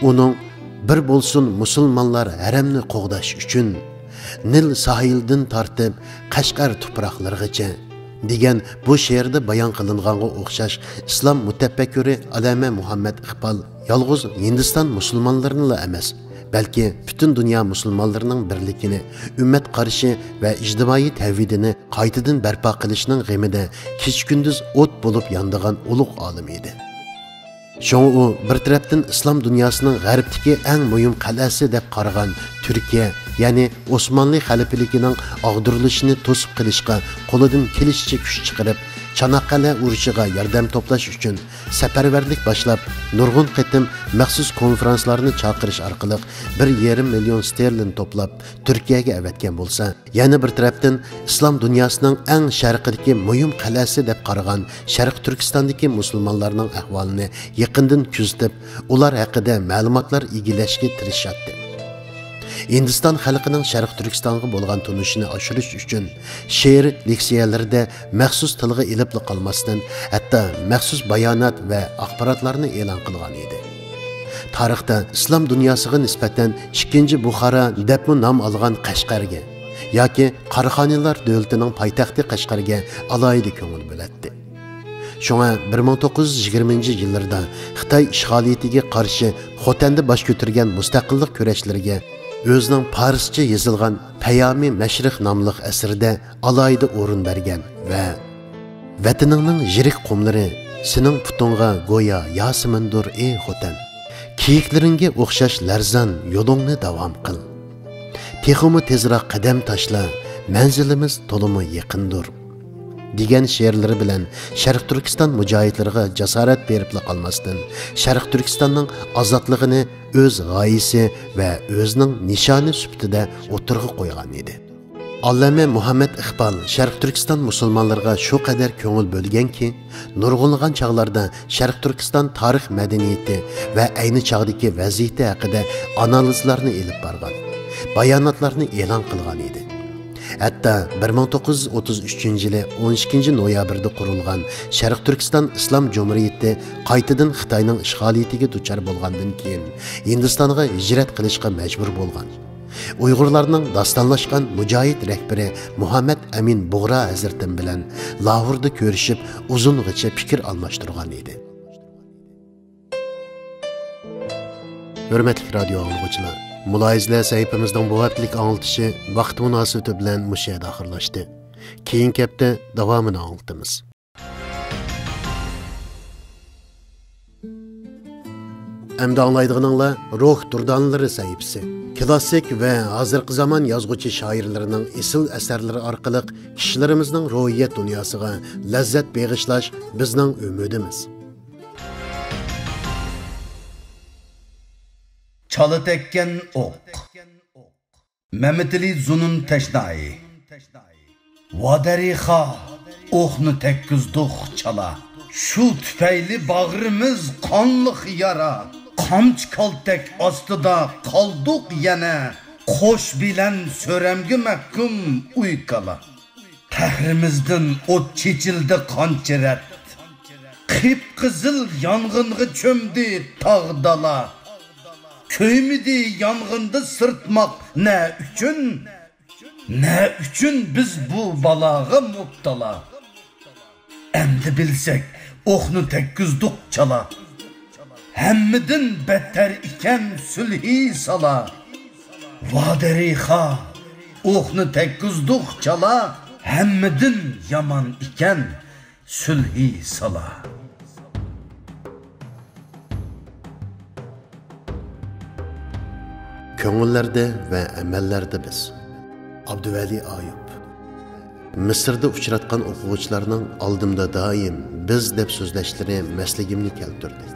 ئۇنىڭ «بىر بولسۇن مۇسۇلمانلار ھەرەمنى قوغداش ئۈچۈن، نىل ساھىلىدىن تارتىپ قەشقەر تۇپراقلىرىغىچە» دېگەن بۇ شېئىردا بايان قىلىنغانغا ئوخشاش، ئىسلام مۇتەپەككۇرى ئالامە مۇھەممەد ئىقبال يالغۇز ھىندىستان مۇسۇلمانلىرىنىلا ئەمەس، بەلكى پۈتۈن دۇنيا مۇسۇلمانلىرىنىڭ بىرلىكىنى، ئۈممەت قارىشى ۋە ئىجتىمائىي تەۋھىدىنى قايتىدىن بەرپا قىلىشنىڭ غېمىدە كېچە-كۈندۈز ئوت بولۇپ يانىدىغان ئۇلۇغ ئالىم ئىدى. شۇڭا ئۇ بىر تەرەپتىن ئىسلام دۇنياسىنىڭ غەربتىكى ئەڭ مۇھىم قەلئەسى دەپ قارىغان تۈركىيە، يەنى ئوسمانلى خەلىپىلىكىنىڭ ئاغدۇرۇلۇشىنى توسۇپ قېلىشقا قولىدىن كېلىشىچە كۈچ چىقىرىپ، چاناققەلئە ئۇرۇشىغا ياردەم توپلاش ئۈچۈن سەپەرۋەرلىك باشلاپ، نۇرغۇن قېتىم مەخسۇس كونفرانسلارنى چاقىرىش ئارقىلىق بىر يېرىم مىليون ستېرلىن توپلاپ، تۈركىيەگە ئەۋەتكەن بولسا، يەنە بىر تەرەپتىن، ئىسلام دۇنياسىنىڭ ئەڭ شەرقىدىكى مۇھىم قەلئەسى دەپ قارىغان شەرقىي تۈركىستاندىكى مۇسۇلمانلارنىڭ ئەھۋالىنى يېقىندىن كۆزىتىپ، ئۇلار ھەققىدە مەلۇماتلار ئىگىلەشكە تىرىشاتتى. ھىندىستان خەلقىنىڭ شەرقىي تۈركىستانغا بولغان تونۇشىنى ئاشۇرۇش ئۈچۈن، شېئىر لېكسىيەلىرىدە مەخسۇس تىلغا ئېلىپلا قالماستىن، ھەتتا مەخسۇس بايانات ۋە ئاخباراتلارنى ئېلان قىلغان ئىدى. تارىختا ئىسلام دۇنياسىغا نىسبەتەن ئىككىنچى بۇخارا دەپمۇ نام ئالغان قەشقەرگە ياكى قاراخانىيلار دۆلىتىنىڭ پايتەختى قەشقەرگە ئالاھىدە كۆڭۈل بۆلەتتى. شۇڭا بىر مىڭ توققۇز يۈز يىگىرمىنچى يىللىرىدا خىتاي ئىشغالىيىتىگە قارشى خوتەندە باش كۆتۈرگەن مۇستەقىللىق كۈرەشلىرىگە ئۆزىنىڭ پارسچە يېزىلغان پەيامى مەشرىق ناملىق ئەسىرىدە ئالاھىدە ئورۇن بەرگەن ۋە «ۋەتىنىڭنىڭ يىرىك قۇملىرى سېنىڭ پۇتۇڭغا گويا ياسىمىندۇر، ئى خوتەن. كېيىكلىرىڭگە ئوخشاش لەرزان يولۇڭنى داۋام قىل. تېخىمۇ تېزراق قەدەم تاشلا، مەنزىلىمىز تولىمۇ يېقىندۇر» دېگەن شېئىرلىرى بىلەن شەرقىي تۈركىستان مۇجاھىدلىرىغا جاسارەت بېرىپلا قالماستىن، شەرقىي تۈركىستاننىڭ ئازادلىقىنى ئۆز غايىسى ۋە ئۆزىنىڭ نىشانى سۈپىتىدە ئوتتۇرىغا قويغان ئىدى. ئاللامە مۇھەممەد ئىقبال شەرقىي تۈركىستان مۇسۇلمانلىرىغا شۇ قەدەر كۆڭۈل بۆلگەنكى، نۇرغۇنلىغان چاغلاردا شەرقىي تۈركىستان تارىخ مەدەنىيىتى ۋە ئەينى چاغدىكى ۋەزىيىتى ھەققىدە ئانالىزلارنى ئېلىپ بارغان، باياناتلارنى ئېلان قىلغان ئىدى. ھەتتا بىر مىڭ توققۇز يۈز ئوتتۇز ئۈچىنچى يىلى ئون ئىككىنچى نويابىردا قۇرۇلغان شەرقىي تۈركىستان ئىسلام جۇمھۇرىيىتى قايتىدىن خىتاينىڭ ئىشغالىيىتىگە دۇچار بولغاندىن كېيىن، ھىندىستانغا ھىجرەت قىلىشقا مەجبۇر بولغان. ئۇيغۇرلارنىڭ داستانلاشقان مۇجاھىد رەھبىرى مۇھەممەد ئەمىن بۇغرا ھەزرىتىم بىلەن لاھوردا كۆرۈشۈپ، ئۇزۇنغىچە پىكىر ئالماشتۇرغان ئىدى. ھۆرمەتلىك رادىيو ئاڭلىغۇچىلار، مۇلاھىزىلەر سەھىپىمىزنىڭ بۇ ھەپتىلىك ئاڭلىتىشى ۋاقىت مۇناسىۋىتى بىلەن مۇشۇ يەردە ئاخىرلاشتى. كېيىنكى ھەپتە داۋامىنى ئاڭلىتىمىز. ئەمدى ئاڭلايدىغىنىڭلار روھ دۇردانىلىرى سەھىپىسى. كلاسسىك ۋە ھازىرقى زامان يازغۇچى شائىرلىرىنىڭ ئېسىل ئەسەرلىرى ئارقىلىق كىشىلىرىمىزنىڭ روھىيەت دۇنياسىغا لەززەت بېغىشلاش بىزنىڭ ئۈمىدىمىز. چالا تەگكەن ئوق. مەمتىلى زۇنۇن تەشنايى. ۋادەرىخا، ئوقنى تەگكۈزدۇق چالا. شۇ تۈپەيلى باغرىمىز قانلىق يارا. قامچا كالتەك ئاستىدا قالدۇق يەنە. قوش بىلەن سۆرەمگە مەھكۇم ئۇي كالا. قەھرىمىزدىن ئوت چېچىلدى قانچە رەت. قىپقىزىل يانغىنغا چۆمدى تاغ دالا. كۆيمىدى يانغىندا سىرتماق نە ئۈچۈن؟ نە ئۈچۈن بىز بۇ بالاغا مۇپتالا؟ ئەمدى بىلسەك، ئوقنى تەگكۈزدۇق چالا. ھەممىدىن بەتتەر ئىكەن سۈلھى سالا. ۋادەرىخا، ئوقنى تەگكۈزدۇق چالا. ھەممىدىن يامان ئىكەن سۈلھى سالا. كۆڭۈللەردە ۋە ئەمەللەردە بىز. ئابدۇۋەلى ئايۇپ. مىسىردا ئۇچراتقان ئوقۇغۇچىلارنىڭ ئالدىمدا دائىم «بىز» دەپ سۆزلەشلىرى مەسلىكىمنى كەلتۈردى.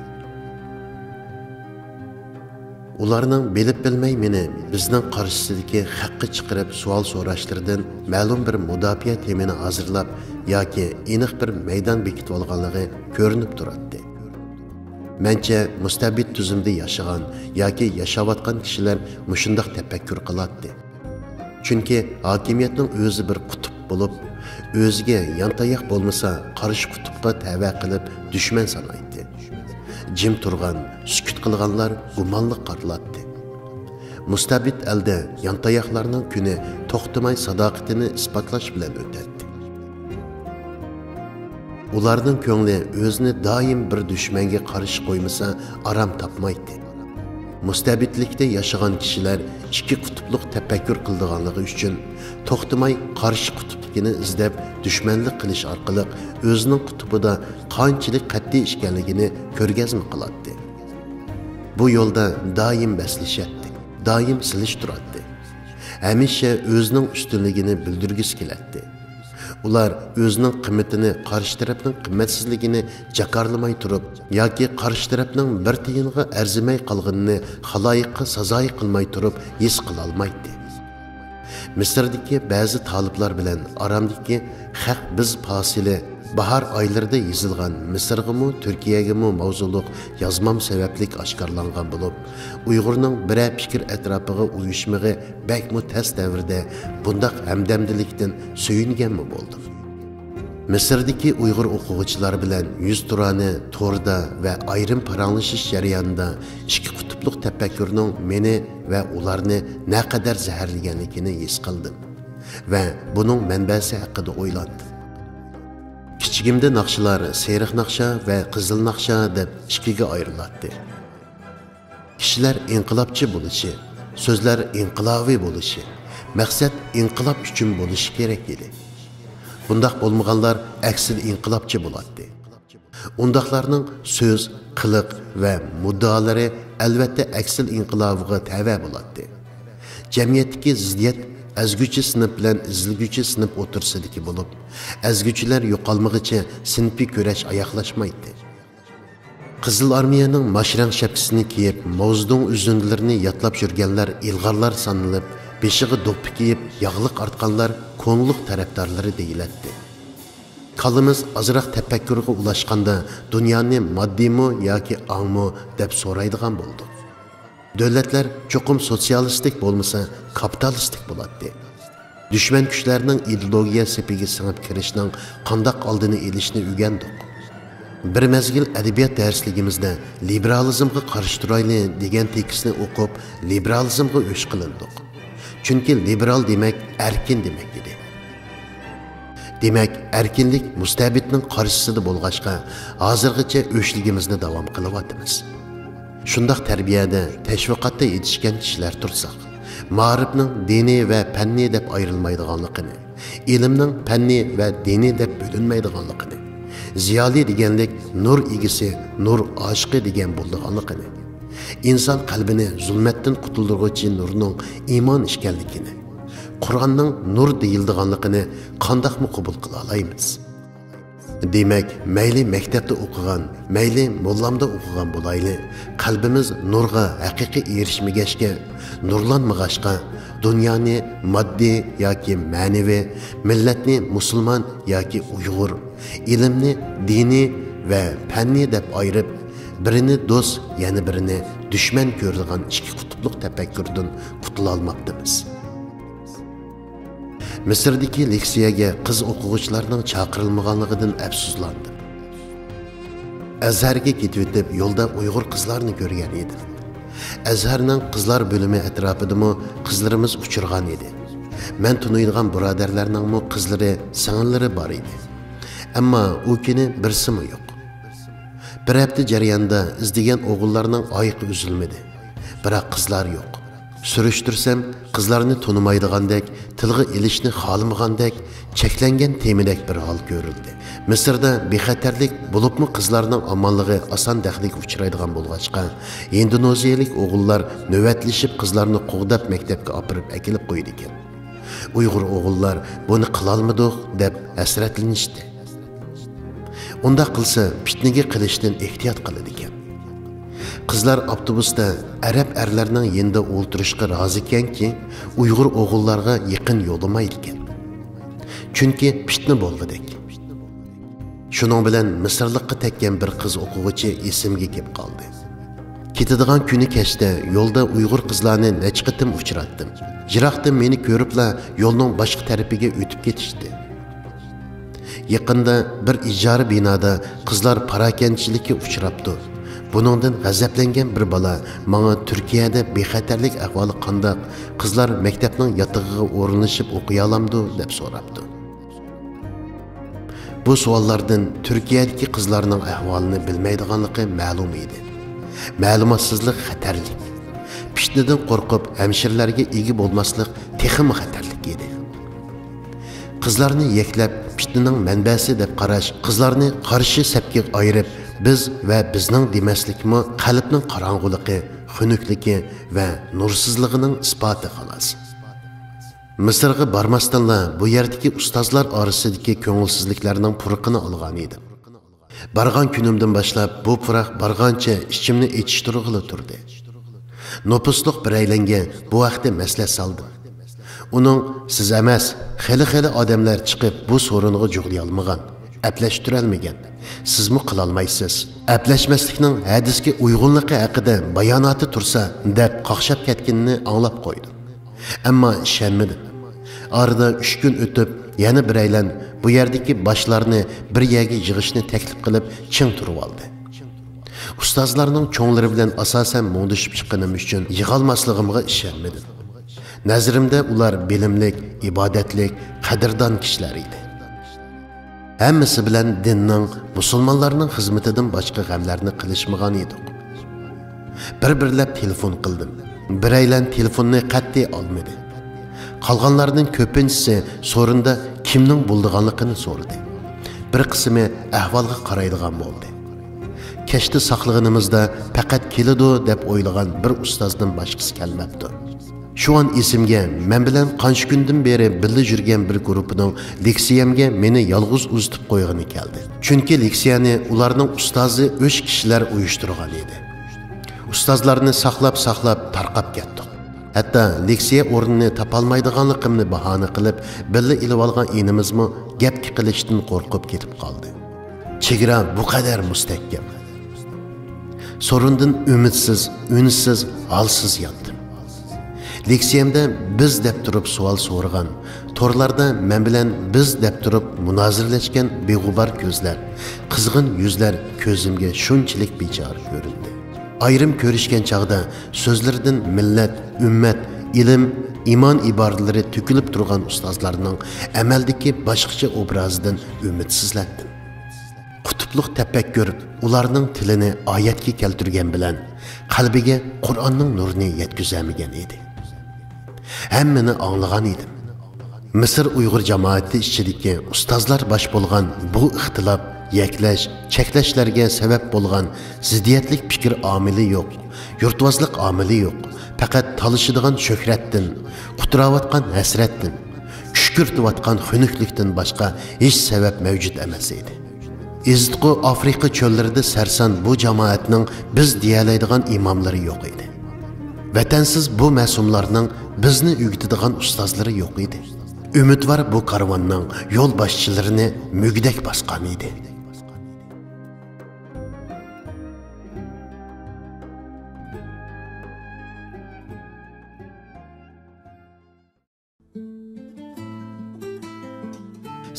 ئۇلارنىڭ بىلىپ بىلمەي مېنى بىزنىڭ قارشىسىدىكى خەققە چىقىرىپ سوئال سوراشلىرىدىن مەلۇم بىر مۇداپىئە تېمىنى ھازىرلاپ ياكى ئېنىق بىر مەيدان بېكىتىۋالغانلىقى كۆرۈنۈپ تۇراتتى. مەنچە، مۇستەبىت تۈزۈمدە ياشىغان ياكى ياشاۋاتقان كىشىلەر مۇشۇنداق تەپەككۇر قىلاتتى. چۈنكى ھاكىمىيەتنىڭ ئۆزى بىر قۇتۇپ بولۇپ، ئۆزىگە يانتاياق بولمىسا، قارشى قۇتۇپقا تەۋە قىلىپ دۈشمەن سانايتتى. جىم تۇرغان، سۈكۈت قىلغانلار گۇمانلىق قارىلاتتى. مۇستەبىت ئەلدە يانتاياقلارنىڭ كۈنى توختىماي ساداقىتىنى ئىسپاتلاش بىلەن ئۆتەتتى. ئۇلارنىڭ كۆڭلى ئۆزىنى دائىم بىر دۈشمەنگە قارشى قويمىسا، ئارام تاپمايتتى. مۇستەبىتلىكتە ياشىغان كىشىلەر ئىككى قۇتۇپلۇق تەپەككۇر قىلىدىغانلىقى ئۈچۈن، توختىماي قارشى قۇتۇپلۇقىنى ئىزدەپ، دۈشمەنلىك قىلىش ئارقىلىق ئۆزىنىڭ قۇتۇپىدا قانچىلىك قەتئىي ئىكەنلىكىنى كۆرگەزمە قىلاتتى. بۇ يولدا دائىم بەسلىشەتتى، دائىم سېلىشتۇراتتى. ھەمىشە ئۆزىنىڭ ئۈستۈنلۈكىنى بىلدۈرگۈسى كېلەتتى. ئۇلار ئۆزىنىڭ قىممىتىنى قارشى تەرەپنىڭ قىممەتسىزلىكىنى جاكارلىماي تۇرۇپ ياكى قارشى تەرەپنىڭ بىر تىيىنغا ئەرزىمەي قالغىنىنى خالايىققا سازايى قىلماي تۇرۇپ ھېس قىلالمايتتى. مىسىردىكى بەزى تالىپلار بىلەن ئارامدىكى خەق بىز پاسىلى باھار ئايلىرىدا يېزىلغان مىسىرغىمۇ، تۈركىيەگىمۇ ماۋزۇلۇق يازمام سەۋەبلىك ئاشكارىلانغان بولۇپ، ئۇيغۇرنىڭ بىرەر پىكىر ئەتراپىغا ئۇيۇشمىقى بەكمۇ تەس دەۋردە بۇنداق ھەمدەمدىلىكتىن سۆيۈنگەنمۇ بولدۇم. مىسىردىكى ئۇيغۇر ئوقۇغۇچىلار بىلەن يۈزتۇرانە توردا ۋە ئايرىم پاراڭلىشىش جەريانىدا ئىككى قۇتۇپلۇق تەپەككۇرنىڭ مېنى ۋە ئۇلارنى نەقەدەر زەھەرلىگەنلىكىنى ھېس قىلدىم ۋە بۇنىڭ مەنبەسى ھەققىدە ئويلاندىم. كىچىكىمدە ناخشىلار سېرىق ناخشا ۋە قىزىل ناخشا دەپ ئىككىگە ئايرىلاتتى. كىشىلەر ئىنقىلابچى بولۇشى، سۆزلەر ئىنقىلابىي بولۇشى، مەقسەت ئىنقىلاب ئۈچۈن بولۇشى كېرەك ئىدى. بۇنداق بولمىغانلار ئەكسىدە ئىنقىلابچى بولاتتى. ئۇنداقلارنىڭ سۆز، قىلىق ۋە مۇددىئالىرى ئەلۋەتتە ئەكسىل ئىنقىلابىغا تەۋە بولاتتى. جەمئىيەتتىكى زىددىيەت ئەزگۈچى سىنىپ بىلەن ئىزلىگۈچى سىنىپ ئوتتۇرىسىدىكى بولۇپ، ئەزگۈچىلەر يوقالمىغىچە سىنىپىي كۈرەش ئاياغلاشمايتتى. قىزىل ئارمىيەنىڭ ماشرەڭ شەپكىسىنى كىيىپ، ماۋزېدۇڭ ئۈزۈندىلىرىنى يادلاپ يۈرگەنلەر ئىلغارلار سانىلىپ، بېشىغا دوپپا كىيىپ، ياغلىق ئارتقانلار كوڭلۇق تەرەپدارلىرى دېيىلەتتى. كاللىمىز ئازراق تەپەككۇرغا ئۇلاشقاندا، دۇنيانى ماددىيمۇ ياكى ئاڭمۇ دەپ سورايدىغان بولدۇق. دۆلەتلەر چوقۇم سوتسىيالىستىك بولمىسا، كاپىتالىستىك بولاتتى. دۈشمەن كۈچلەرنىڭ ئىدېئولوگىيە سېپىگە سىڭىپ كىرىشنىڭ قانداق ئالدىنى ئېلىشنى ئۆگەندۇق. بىر مەزگىل ئەدەبىيات دەرسلىكىمىزدە لىبېرالىزمغا قارشى تۇرايلى دېگەن تېكىستنى ئوقۇپ، لىبېرالىزمغا ئۆچ قىلىندۇق. چۈنكى لىبېرال دېمەك ئەركىن دېمەك ئىدى. دېمەك، ئەركىنلىك مۇستەبىتنىڭ قارشىسىدا بولغاچقا، ھازىرغىچە ئۆچلۈكىمىزنى داۋام قىلىۋاتىمىز. شۇنداق تەربىيەدە، تەشۋىقاتتا يېتىشكەن كىشىلەر تۇرساق، مائارىپنىڭ دىنىي ۋە پەننىي دەپ ئايرىلمايدىغانلىقىنى، ئىلىمنىڭ پەننىي ۋە دىنىي دەپ بۆلۈنمەيدىغانلىقىنى، زىيالىي دېگەنلىك نۇر ئىگىسى، نۇر ئاشىقى دېگەن بولىدىغانلىقىنى، ئىنسان قەلبىنى زۇلمەتتىن قۇتۇلدۇرغۇچى نۇرنىڭ ئىمان ئىكەنلىكىنى، قۇرئاننىڭ نۇر دېيىلىدىغانلىقىنى قانداقمۇ قوبۇل قىلالايمىز؟ دېمەك، مەيلى مەكتەپتە ئوقۇغان، مەيلى موللامدا ئوقۇغان بولايلى، قەلبىمىز نۇرغا ھەقىقىي ئېرىشمىگەچكە، نۇرلانمىغاچقا، دۇنيانى ماددىي ياكى مەنىۋى، مىللەتنى مۇسۇلمان ياكى ئۇيغۇر، ئىلىمنى دىنىي ۋە پەننىي دەپ ئايرىپ، بىرىنى دوست، يەنە بىرىنى دۈشمەن كۆرىدىغان ئىككى قۇتۇپلۇق تەپەككۇردىن قۇتۇلالماپتىمىز. مىسىردىكى لېكسىيەگە قىز ئوقۇغۇچىلارنىڭ چاقىرىلمىغانلىقىدىن ئەپسۇسلاندىم. ئەزھەرگە كېتىۋېتىپ، يولدا ئۇيغۇر قىزلارنى كۆرگەن ئىدىم. ئەزھەرنىڭ قىزلار بۆلۈمى ئەتراپىدىمۇ قىزلىرىمىز ئۇچرىغان ئىدى. مەن تونۇيدىغان بۇرادەرلەرنىڭمۇ قىزلىرى، سىڭىللىرى بار ئىدى. ئەمما ئۇ كۈنى بىرسىمۇ يوق. بىر ھەپتە جەريانىدا ئىزدىگەن ئوغۇللارنىڭ ئايىقى ئۈزۈلمىدى. بىراق قىزلار يوق. سۈرۈشتۈرسەم، قىزلارنى تونۇمايدىغاندەك، تىلغا ئېلىشنى خالىمىغاندەك، چەكلەنگەن تېمىدەك بىر ھال كۆرۈلدى. مىسىردا بىخەتەرلىك، بولۇپمۇ قىزلارنىڭ ئامانلىقى ئاسان دەخلىگە ئۇچرايدىغان بولغاچقا، ھىندونېزىيەلىك ئوغۇللار نۆۋەتلىشىپ قىزلارنى قوغداپ مەكتەپكە ئاپىرىپ ئەكېلىپ قويىدىكەن. ئۇيغۇر ئوغۇللار بۇنى قىلالمىدۇق دەپ ھەسرەتلىنىشتى. ئۇنداق قىلسا پىتنىگە قېلىشتىن ئېھتىيات قىلىدىكەن. قىزلار ئاپتوبۇستا ئەرەب ئەرلەرنىڭ يېنىدا ئولتۇرۇشقا رازىكەنكى، ئۇيغۇر ئوغۇللارغا يېقىن يولىمايدىكەن. چۈنكى پىتنە بولغۇدەك. شۇنىڭ بىلەن مىسىرلىققا تەگكەن بىر قىز ئوقۇغۇچى ئېسىمگە كېلىپ قالدى. كېتىدىغان كۈنى كەچتە يولدا ئۇيغۇر قىزلارنى نەچچە قېتىم ئۇچراتتىم. يىراقتىن مېنى كۆرۈپلا يولنىڭ باشقا تەرىپىگە ئۆتۈپ كېتىشتى. يېقىندا بىر ئىجارە بىنادا قىزلار پاراكەندىچىلىككە ئۇچراپتۇ. بۇنىڭدىن غەزەپلەنگەن بىر بالا ماڭا تۈركىيەدە بىخەتەرلىك ئەھۋالى قانداق، قىزلار مەكتەپنىڭ ياتىقىغا ئورۇنلىشىپ ئوقۇيالامدۇ دەپ سوراپتۇ. بۇ سوئاللاردىن تۈركىيەدىكى قىزلارنىڭ ئەھۋالىنى بىلمەيدىغانلىقى مەلۇم ئىدى. مەلۇماتسىزلىق خەتەرلىك. پىتنىدىن قورقۇپ ھەمشىرىلەرگە ئىگە بولماسلىق تېخىمۇ خەتەرلىك ئىدى. قىزلارنى يەكلەپ، پىتنىنىڭ مەنبەسى دەپ قاراش، قىزلارنى قارشى سەپكە ئايرىپ، بىز ۋە بىزنىڭ دېمەسلىكمۇ قەلبنىڭ قاراڭغۇلۇقى، خۇنۈكلۈكى ۋە نۇرسىزلىقىنىڭ ئىسپاتى، خالاس. مىسىرغا بارماستىنلا بۇ يەردىكى ئۇستازلار ئارىسىدىكى كۆڭۈلسىزلىكلەرنىڭ پۇرىقىنى ئالغان ئىدىم. بارغان كۈنۈمدىن باشلاپ بۇ پۇراق بارغانچە ئىچىمنى ئېچىشتۇرغىلى تۇردى. نوپۇسلۇق بىرەيلەنگە بۇ ھەقتە مەسلىھەت سالدىم. ئۇنىڭ، «سىز ئەمەس، خېلى-خېلى ئادەملەر چىقىپ بۇ سورۇنغا جۇغلىيالمىغان، ئەپلەشتۈرەلمىگەن. سىزمۇ قىلالمايسىز.» ئەپلەشمەسلىكنىڭ ھەدىسكە ئۇيغۇنلۇقى ھەققىدە باياناتى تۇرسا دەپ قاقشاپ كەتكىنىنى ئاڭلاپ قويدۇم. ئەمما ئىشەنمىدىم. ئارىدا ئۈچ كۈن ئۆتۈپ، يەنە بىرەيلەن بۇ يەردىكى باشلارنى بىر يەرگە يىغىشنى تەكلىپ قىلىپ چىڭ تۇرۇۋالدى. ئۇستازلارنىڭ چوڭلىرى بىلەن ئاساسەن مۇڭدىشىپ چىققىنىم ئۈچۈن يىغالماسلىقىمغا ئىشەنمىدىم. نەزىرىمدە ئۇلار بىلىملىك، ئىبادەتلىك، قەدىردان كىشىلەر ئىدى. ھەممىسى بىلەن دىننىڭ، مۇسۇلمانلارنىڭ خىزمىتىدىن باشقا غەملەرنى قىلىشمىغان ئىدۇق. بىر-بىرلەپ تېلېفون قىلدىم. بىرەيلەن تېلېفوننى قەتئىي ئالمىدى. قالغانلاردىن كۆپىنچىسى سورۇندا كىمنىڭ بولىدىغانلىقىنى سورىدى. بىر قىسمى ئەھۋالغا قارايدىغان بولدى. كەچتە ساقلىغىنىمىزدا پەقەت كېلىدۇ دەپ ئويلىغان بىر ئۇستازدىن باشقىسى كەلمەپتۇ. شۇ ئان ئېسىمگە، مەن بىلەن قانچە كۈندىن بېرى بىللە يۈرگەن بىر گۇرۇپپىنىڭ لېكسىيەمگە مېنى يالغۇز ئۇزىتىپ قويغىنى كەلدى. چۈنكى لېكسىيەنى ئۇلارنىڭ ئۇستازى ئۈچ كىشىلەر ئۇيۇشتۇرغان ئىدى. ئۇستازلارنى ساقلاپ-ساقلاپ تارقاپ كەتتۇق. ھەتتا لېكسىيە ئورنىنى تاپالمايدىغانلىقىمنى باھانە قىلىپ، بىللە ئېلىۋالغان ئىنىمىزمۇ گەپكە قېلىشتىن قورقۇپ كېتىپ قالدى. چېگرا بۇ قەدەر مۇستەھكەم. سورۇندىن ئۈمىدسىز، ئۈنسىز، ھالسىز ياندىم. لېكسىيەمدە بىز دەپ تۇرۇپ سوئال سورىغان، تورلاردا مەن بىلەن بىز دەپ تۇرۇپ مۇنازىرىلەشكەن بىغۇبار كۆزلەر، قىزغىن يۈزلەر كۆزۈمگە شۇنچىلىك بىچارە كۆرۈندى. ئايرىم كۆرۈشكەن چاغدا سۆزلىرىدىن مىللەت، ئۈممەت، ئىلىم، ئىمان ئىبارىلىرى تۆكۈلۈپ تۇرغان ئۇستازلارنىڭ ئەمەلدىكى باشقىچە ئوبرازىدىن ئۈمىدسىزلەندىم. قۇتۇپلۇق تەپەككۇر ئۇلارنىڭ تىلىنى ئايەتكە كەلتۈرگەن بىلەن، قەلبىگە قۇرئاننىڭ نۇرىنى يەتكۈزەلمىگەن ئىدى. ھەممىنى ئاڭلىغان ئىدىم. مىسىر ئۇيغۇر جامائىتى ئىچىدىكى ئۇستازلار باش بولغان بۇ ئىختىلاپ، يەكلەش، چەكلەشلەرگە سەۋەب بولغان زىددىيەتلىك پىكىر ئامىلى يوق، يۇرتۋازلىق ئامىلى يوق، پەقەت تالىشىدىغان شۆھرەتتىن، قۇتراۋاتقان ھەسرەتتىن، كۈشكۈرتۈۋاتقان خۇنۈكلۈكتىن باشقا ھېچ سەۋەب مەۋجۇت ئەمەس ئىدى. ئېزىتقۇ ئافرىقا چۆللىرىدە سەرسان بۇ جامائەتنىڭ بىز دېيەلەيدىغان ئىماملىرى يوق ئىدى. ۋەتەنسىز بۇ مەسۇملارنىڭ بىزنى ئۆگىتىدىغان ئۇستازلىرى يوق ئىدى. ئۈمىدۋار بۇ كارۋاننىڭ يول باشچىلىرىنى مۈگدەك باسقان ئىدى.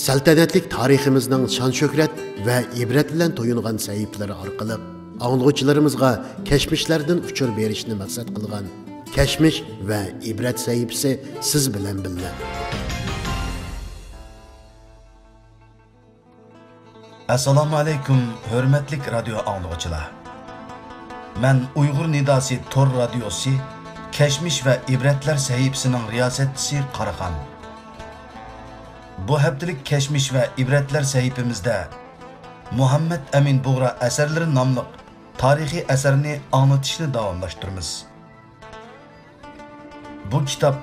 سەلتەنەتلىك تارىخىمىزنىڭ شان-شۆھرەت ۋە ئىبرەت بىلەن تويۇنغان سەھىپىلىرى ئارقىلىق ئاڭلىغۇچىلىرىمىزغا كەچمىشلەردىن ئۇچۇر بېرىشنى مەقسەت قىلغان كەچمىش ۋە ئىبرەت سەھىپىسى سىز بىلەن بىللە. ئەسسالامۇ ئەلەيكۇم، ھۆرمەتلىك رادىيو ئاڭلىغۇچىلار. مەن ئۇيغۇر نىداسى تور رادىيوسى كەچمىش ۋە ئىبرەتلەر سەھىپىسىنىڭ رىياسەتچىسى قاراخان. بۇ ھەپتىلىك كەچمىش ۋە ئىبرەتلەر سەھىپىمىزدە مۇھەممەد ئەمىن بۇغرا ئەسەرلىرى ناملىق تارىخىي ئەسەرنى ئاڭلىتىشنى داۋاملاشتۇرىمىز. بۇ كىتاب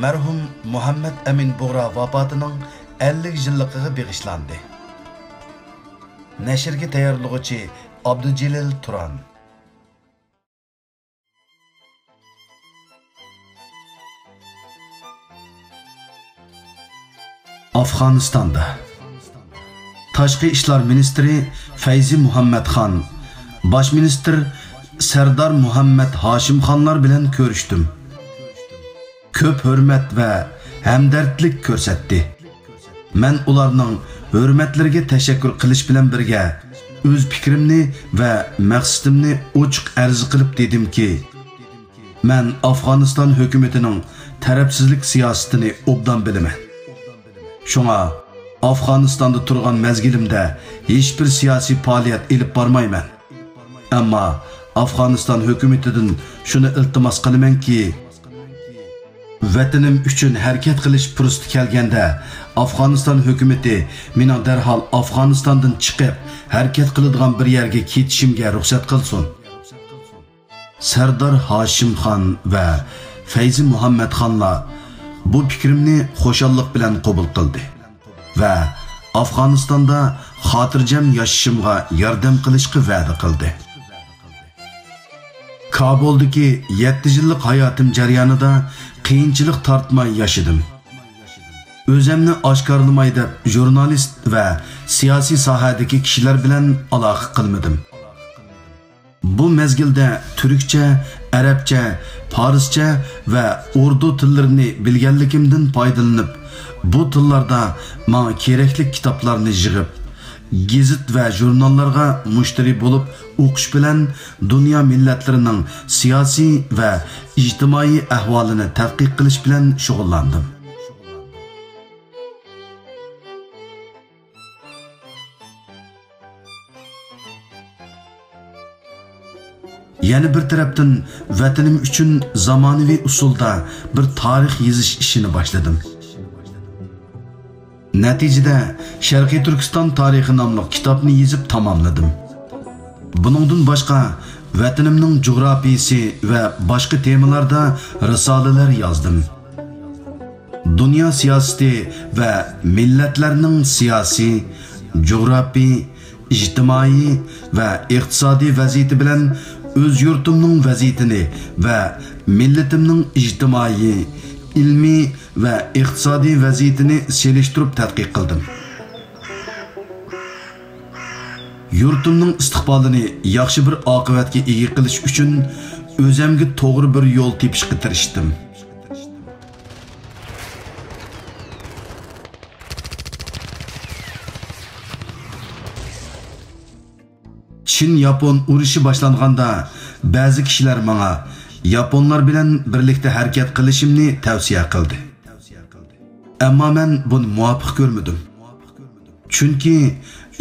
مەرھۇم مۇھەممەد ئەمىن بۇغرا ۋاپاتىنىڭ ئەللىك يىللىقىغا بېغىشلاندى. نەشرگە تەييارلىغۇچى ئابدۇجېلىل تۇران. ئافغانىستاندا تاشقى ئىشلار مىنىستىرى فەيزى مۇھەممەتخان، باش مىنىستىر سەردار مۇھەممەت ھاشىمخانلار بىلەن كۆرۈشتۈم. كۆپ ھۆرمەت ۋە ھەمدەردلىك كۆرسەتتى. مەن ئۇلارنىڭ ھۆرمەتلىرىگە تەشەككۈر قىلىش بىلەن بىرگە، ئۆز پىكرىمنى ۋە مەقسىتىمنى ئوچۇق ئەرز قىلىپ دېدىمكى، مەن ئافغانىستان ھۆكۈمىتىنىڭ تەرەپسىزلىك سىياسىتىنى ئوبدان بىلىمەن. شۇڭا ئافغانىستاندا تۇرغان مەزگىلىمدە ھېچبىر سىياسىي پائالىيەت ئېلىپ بارمايمەن. ئەمما ئافغانىستان ھۆكۈمىتىدىن شۇنى ئىلتىماس قىلىمەنكى، ۋەتىنىم ئۈچۈن ھەرىكەت قىلىش پۇرسىتى كەلگەندە، ئافغانىستان ھۆكۈمىتى مېنىڭ دەرھال ئافغانىستاندىن چىقىپ، ھەرىكەت قىلىدىغان بىر يەرگە كېتىشىمگە رۇخسەت قىلسۇن. سەردار ھاشىمخان ۋە فەيزى مۇھەممەتخانلار بۇ پىكرىمنى خۇشاللىق بىلەن قوبۇل قىلدى ۋە ئافغانىستاندا خاتىرجەم ياشىشىمغا ياردەم قىلىشقا ۋەدە قىلدى. كابۇلدىكى يەتتە يىللىق ھاياتىم جەريانىدا قىيىنچىلىق تارتماي ياشىدىم. ئۆزەمنى ئاشكارىلىماي دەپ ژۇرنالىست ۋە سىياسىي ساھەدىكى كىشىلەر بىلەن ئالاقە قىلمىدىم. بۇ مەزگىلدە تۈركچە، ئەرەبچە، پارسچە ۋە ئوردۇ تىللىرىنى بىلگەنلىكىمدىن پايدىلىنىپ، بۇ تىللاردا ماڭا كېرەكلىك كىتابلارنى يىغىپ، گېزىت ۋە ژۇرناللارغا مۇشتەرى بولۇپ ئوقۇش بىلەن دۇنيا مىللەتلىرىنىڭ سىياسىي ۋە ئىجتىمائىي ئەھۋالىنى تەتقىق قىلىش بىلەن شۇغۇللاندىم. يەنە بىر تەرەپتىن، ۋەتىنىم ئۈچۈن زامانىۋى ئۇسۇلدا بىر تارىخ يېزىش ئىشىنى باشلىدىم. نەتىجىدە، شەرقىي تۈركىستان تارىخى ناملىق كىتابنى يېزىپ تاماملىدىم. بۇنىڭدىن باشقا، ۋەتىنىمنىڭ جۇغراپىيىسى ۋە باشقا تېمىلاردا رىسالىلەر يازدىم. دۇنيا سىياسىتى ۋە مىللەتلەرنىڭ سىياسىي، جۇغراپىي، ئىجتىمائىي ۋە ئىقتىسادىي ۋەزىيىتى بىلەن ئۆز يۇرتۇمنىڭ ۋەزىيىتىنى ۋە مىللىتىمنىڭ ئىجتىمائىي، ئىلمىي ۋە ئىقتىسادىي ۋەزىيىتىنى سېلىشتۇرۇپ تەتقىق قىلدىم. يۇرتۇمنىڭ ئىستىقبالىنى ياخشى بىر ئاقىۋەتكە ئىگە قىلىش ئۈچۈن ئۆزەمگە توغرا بىر يول تېپىشقا تىرىشتىم. چىن-ياپون ئۇرۇشى باشلانغاندا، بەزى كىشىلەر ماڭا ياپونلار بىلەن بىرلىكتە ھەرىكەت قىلىشىمنى تەۋسىيە قىلدى. ئەمما مەن بۇنى مۇۋاپىق كۆرمىدىم. چۈنكى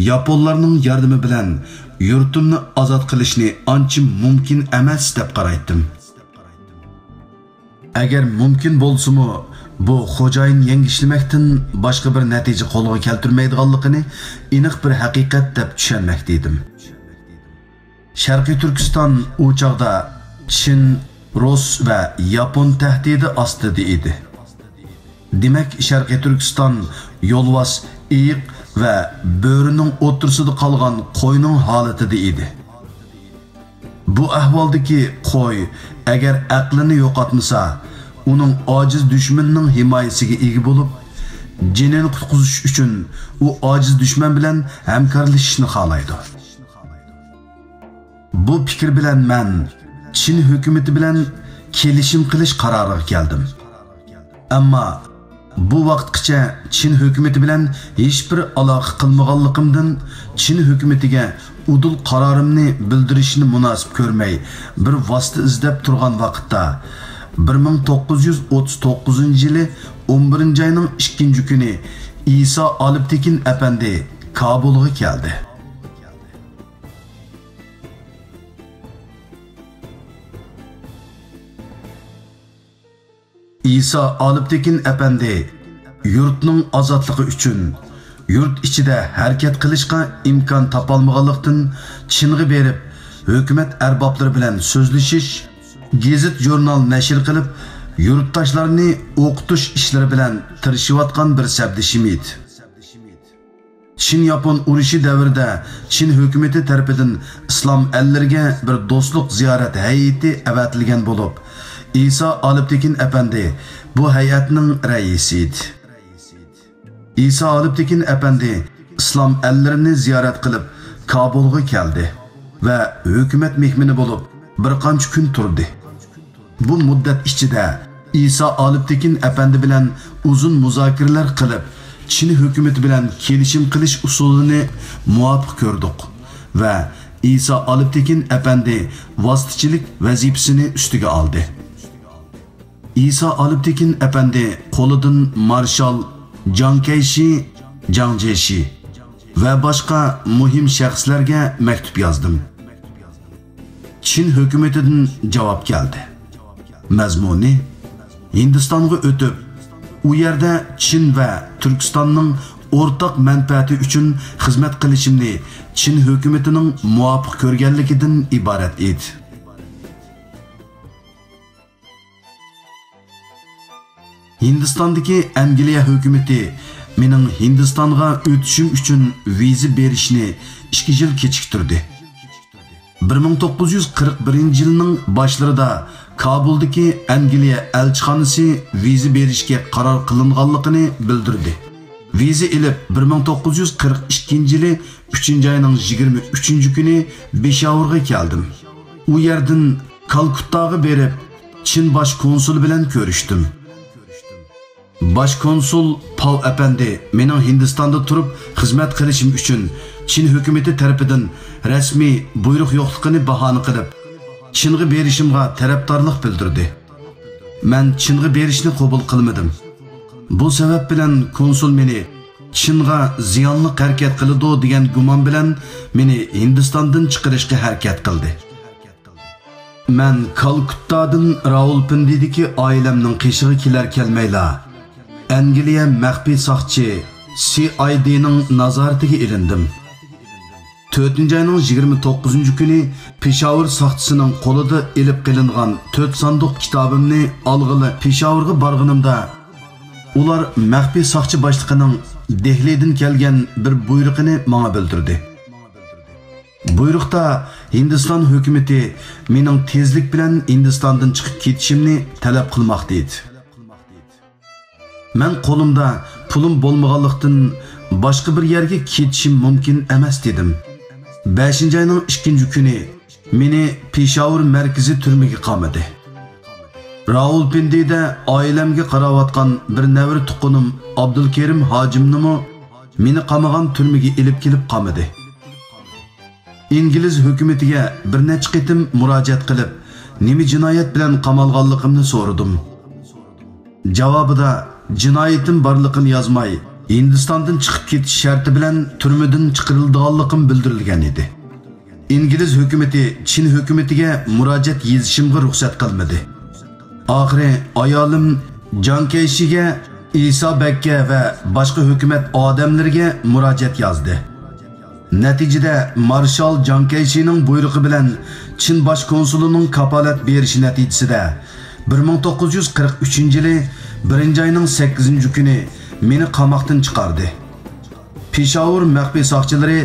ياپونلارنىڭ ياردىمى بىلەن يۇرتۇمنى ئازاد قىلىشنى ئانچە مۇمكىن ئەمەس دەپ قارايتتىم. ئەگەر مۇمكىن بولسىمۇ، بۇ خوجايىن يەڭگۈشلىمەكتىن باشقا بىر نەتىجە قولغا كەلتۈرمەيدىغانلىقىنى ئېنىق بىر ھەقىقەت دەپ چۈشەنمەكتە ئىدىم. شەرقىي تۈركىستان ئۇ چاغدا چىن، رۇس ۋە ياپون تەھدىتى ئاستىدا ئىدى. دېمەك، شەرقىي تۈركىستان يولۋاس، ئېيىق ۋە بۆرىنىڭ ئوتتۇرىسىدا قالغان قوينىڭ ھالىتىدە ئىدى. بۇ ئەھۋالدىكى قوي ئەگەر ئەقلىنى يوقاتمىسا، ئۇنىڭ ئاجىز دۈشمىنىنىڭ ھىمايىسىگە ئىگە بولۇپ، جېنىنى قۇتقۇزۇش ئۈچۈن ئۇ ئاجىز دۈشمەن بىلەن ھەمكارلىشىشنى خالايدۇ. بۇ پىكىر بىلەن مەن چىن ھۆكۈمىتى بىلەن كېلىشىم قىلىش قارارىغا كەلدىم. ئەمما بۇ ۋاقىتقىچە چىن ھۆكۈمىتى بىلەن ھېچبىر ئالاقە قىلمىغانلىقىمدىن، چىن ھۆكۈمىتىگە ئۇدۇل قارارىمنى بىلدۈرۈشنى مۇناسىپ كۆرمەي، بىر ۋاسىتە ئىزدەپ تۇرغان ۋاقىتتا، بىر مىڭ توققۇز يۈز ئوتتۇز توققۇزىنچى يىلى ئون بىرىنچى ئاينىڭ ئىككىنچى كۈنى ئىسا ئالپتېكىن ئەپەندى كابۇلغا كەلدى. ئىسا ئالپتېكىن ئەپەندى يۇرتنىڭ ئازادلىقى ئۈچۈن يۇرت ئىچىدە ھەرىكەت قىلىشقا ئىمكان تاپالمىغانلىقتىن، چىنغا بېرىپ، ھۆكۈمەت ئەربابلىرى بىلەن سۆزلىشىش، گېزىت-ژۇرنال نەشر قىلىپ، يۇرتداشلارنى ئوقۇتۇش ئىشلىرى بىلەن تىرىشىۋاتقان بىر سەپدىشىم ئىدى. چىن-ياپون ئۇرۇشى دەۋرىدە چىن ھۆكۈمىتى تەرىپىدىن ئىسلام ئەللىرىگە بىر دوستلۇق زىيارەت ھەيئىتى ئەۋەتىلگەن بولۇپ، ئىسا ئالپتېكىن ئەپەندى بۇ ھەيئەتنىڭ رەئىسى ئىدى. ئىسا ئالپتېكىن ئەپەندى ئىسلام ئەللىرىنى زىيارەت قىلىپ، كابۇلغا كەلدى ۋە ھۆكۈمەت مېھمىنى بولۇپ، بىر قانچە كۈن تۇردى. بۇ مۇددەت ئىچىدە ئىسا ئالپتېكىن ئەپەندى بىلەن ئۇزۇن مۇزاكىرىلەر قىلىپ، چىن ھۆكۈمىتى بىلەن كېلىشىم قىلىش ئۇسۇلىنى مۇۋاپىق كۆردۇق ۋە ئىسا ئالپتېكىن ئەپەندى ۋاسىتىچىلىك ۋەزىپىسىنى ئۈستىگە ئالدى. ئىسا ئالپتېكىن ئەپەندى قولىدىن مارشال جاڭ كەيشى، جاڭ جيېشى ۋە باشقا مۇھىم شەخسلەرگە مەكتۇپ يازدىم. چىن ھۆكۈمىتىدىن جاۋاب كەلدى. مەزمۇنى: ھىندىستانغا ئۆتۈپ، ئۇ يەردە چىن ۋە تۈركىستاننىڭ ئورتاق مەنپەئەتى ئۈچۈن خىزمەت قىلىشىمنى چىن ھۆكۈمىتىنىڭ مۇۋاپىق كۆرگەنلىكىدىن ئىبارەت ئىدى. ھىندىستاندىكى ئەنگلىيە ھۆكۈمىتى مېنىڭ ھىندىستانغا ئۆتۈشۈم ئۈچۈن ۋىزا بېرىشنى ئىككى يىل كېچىكتۈردى. بىر مىڭ توققۇز يۈز قىرىق بىرىنچى يىلنىڭ باشلىرىدا كابۇلدىكى ئەنگلىيە ئەلچىخانىسى ۋىزا بېرىشكە قارار قىلىنغانلىقىنى بىلدۈردى. ۋىزا ئېلىپ، بىر مىڭ توققۇز يۈز قىرىق ئىككىنچى يىلى ئۈچىنچى ئاينىڭ يىگىرمە ئۈچىنچى كۈنى پېشاۋۇرغا كەلدىم. ئۇ يەردىن كالكۇتتاغا بېرىپ، چىن باش كونسۇلى بىلەن كۆرۈشتۈم. باش كونسۇل پاۋ ئەپەندى مېنىڭ ھىندىستاندا تۇرۇپ خىزمەت قىلىشىم ئۈچۈن چىن ھۆكۈمىتى تەرىپىدىن رەسمىي بۇيرۇق يوقلۇقىنى باھانە قىلىپ، چىنغا بېرىشىمغا تەرەپدارلىق بىلدۈردى. مەن چىنغا بېرىشنى قوبۇل قىلمىدىم. بۇ سەۋەب بىلەن كونسۇل مېنى چىنغا زىيانلىق ھەرىكەت قىلىدۇ دېگەن گۇمان بىلەن مېنى ھىندىستاندىن چىقىرىشقا ھەرىكەت قىلدى. مەن كالكۇتتادىن راۋۇلپىندىدىكى ئائىلەمنىڭ قېشىغا كېلەر-كەلمەيلا، ئەنگلىيە مەخپىي ساقچى، سى ئاي دىنىڭ نازارىتىگە ئېلىندىم. تۆتىنچى ئاينىڭ يىگىرمە توققۇزىنچى كۈنى پېشاۋۇر ساقچىسىنىڭ قولىدا ئېلىپ قېلىنغان تۆت ساندۇق كىتابىمنى ئالغىلى پېشاۋۇرغا بارغىنىمدا، ئۇلار مەخپىي ساقچى باشلىقىنىڭ دېھلىدىن كەلگەن بىر بۇيرۇقىنى ماڭا بىلدۈردى. بۇيرۇقتا ھىندىستان ھۆكۈمىتى مېنىڭ تېزلىك بىلەن ھىندىستاندىن چىقىپ كېتىشىمنى تەلەپ قىلماقتا ئىدى. مەن قولۇمدا پۇلۇم بولمىغانلىقتىن، باشقا بىر يەرگە كېتىشىم مۇمكىن ئەمەس، دېدىم. بەشىنچى ئاينىڭ ئىككىنچى كۈنى مېنى پېشاۋۇر مەركىزىي تۈرمىگە قامىدى. راۋۇلپىندىدە ئائىلەمگە قاراۋاتقان بىر نەۋرە تۇغقىنىم ئابدۇلكېرىم ھاجىمنىمۇ مېنى قامىغان تۈرمىگە ئېلىپ كېلىپ قامىدى. ئىنگلىز ھۆكۈمىتىگە بىر نەچچە قېتىم مۇراجىئەت قىلىپ، نېمە جىنايەت بىلەن قامالغانلىقىمنى سورىدىم. جاۋابىدا جىنايىتىم بارلىقىنى يازماي، ھىندىستاندىن چىقىپ كېتىش شەرتى بىلەن تۈرمىدىن چىقىرىلىدىغانلىقىم بىلدۈرۈلگەن ئىدى. ئىنگلىز ھۆكۈمىتى چىن ھۆكۈمىتىگە مۇراجىئەت يېزىشىمغا رۇخسەت قىلمىدى. ئاخىرى ئايالىم جاڭ كەيشىگە، ئىسا بەگكە ۋە باشقا ھۆكۈمەت ئادەملىرىگە مۇراجىئەت يازدى. نەتىجىدە، مارشال جاڭ كەيشىنىڭ بۇيرۇقى بىلەن چىن باش كونسۇلىنىڭ كاپالەت بېرىشى نەتىجىسىدە، بىر مىڭ توققۇز يۈز قىرىق ئۈچىنچى يىلى بىرىنچى ئاينىڭ سەككىزىنچى كۈنى مېنى قاماقتىن چىقاردى. پېشاۋۇر مەخپىي ساقچىلىرى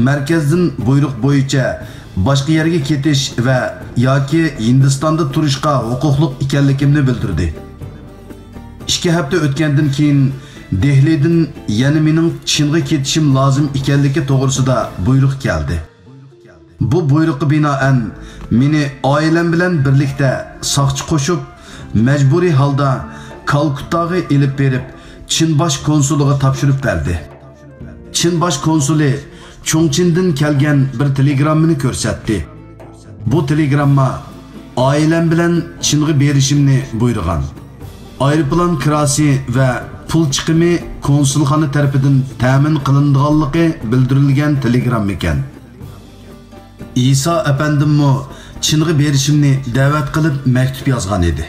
مەركەزدىن بۇيرۇق بويىچە باشقا يەرگە كېتىش ۋە ياكى ھىندىستاندا تۇرۇشقا ھوقۇقلۇق ئىكەنلىكىمنى بىلدۈردى. ئىككى ھەپتە ئۆتكەندىن كېيىن، دېھلىدىن يەنە مېنىڭ چىنغا كېتىشىم لازىم ئىكەنلىكى توغرىسىدا بۇيرۇق كەلدى. بۇ بۇيرۇققا بىنائەن، مېنى ئائىلەم بىلەن بىرلىكتە ساقچى قوشۇپ، مەجبۇرىي ھالدا كالكۇتتاغا ئېلىپ بېرىپ، چىن باش كونسۇلىغا تاپشۇرۇپ بەردى. چىن باش كونسۇلى چۇڭچىندىن كەلگەن بىر تېلېگراممىنى كۆرسەتتى. بۇ تېلېگرامما ئائىلەم بىلەن چىنغا بېرىشىمنى بۇيرۇغان. ئايروپىلان كىراسى ۋە پۇل چىقىمى كونسۇلخانا تەرىپىدىن تەمىن قىلىنىدىغانلىقى بىلدۈرۈلگەن تېلېگرامما ئىكەن. ئىسا ئەپەندىممۇ چىنغا بېرىشىمنى دەۋەت قىلىپ مەكتۇپ يازغان ئىدى.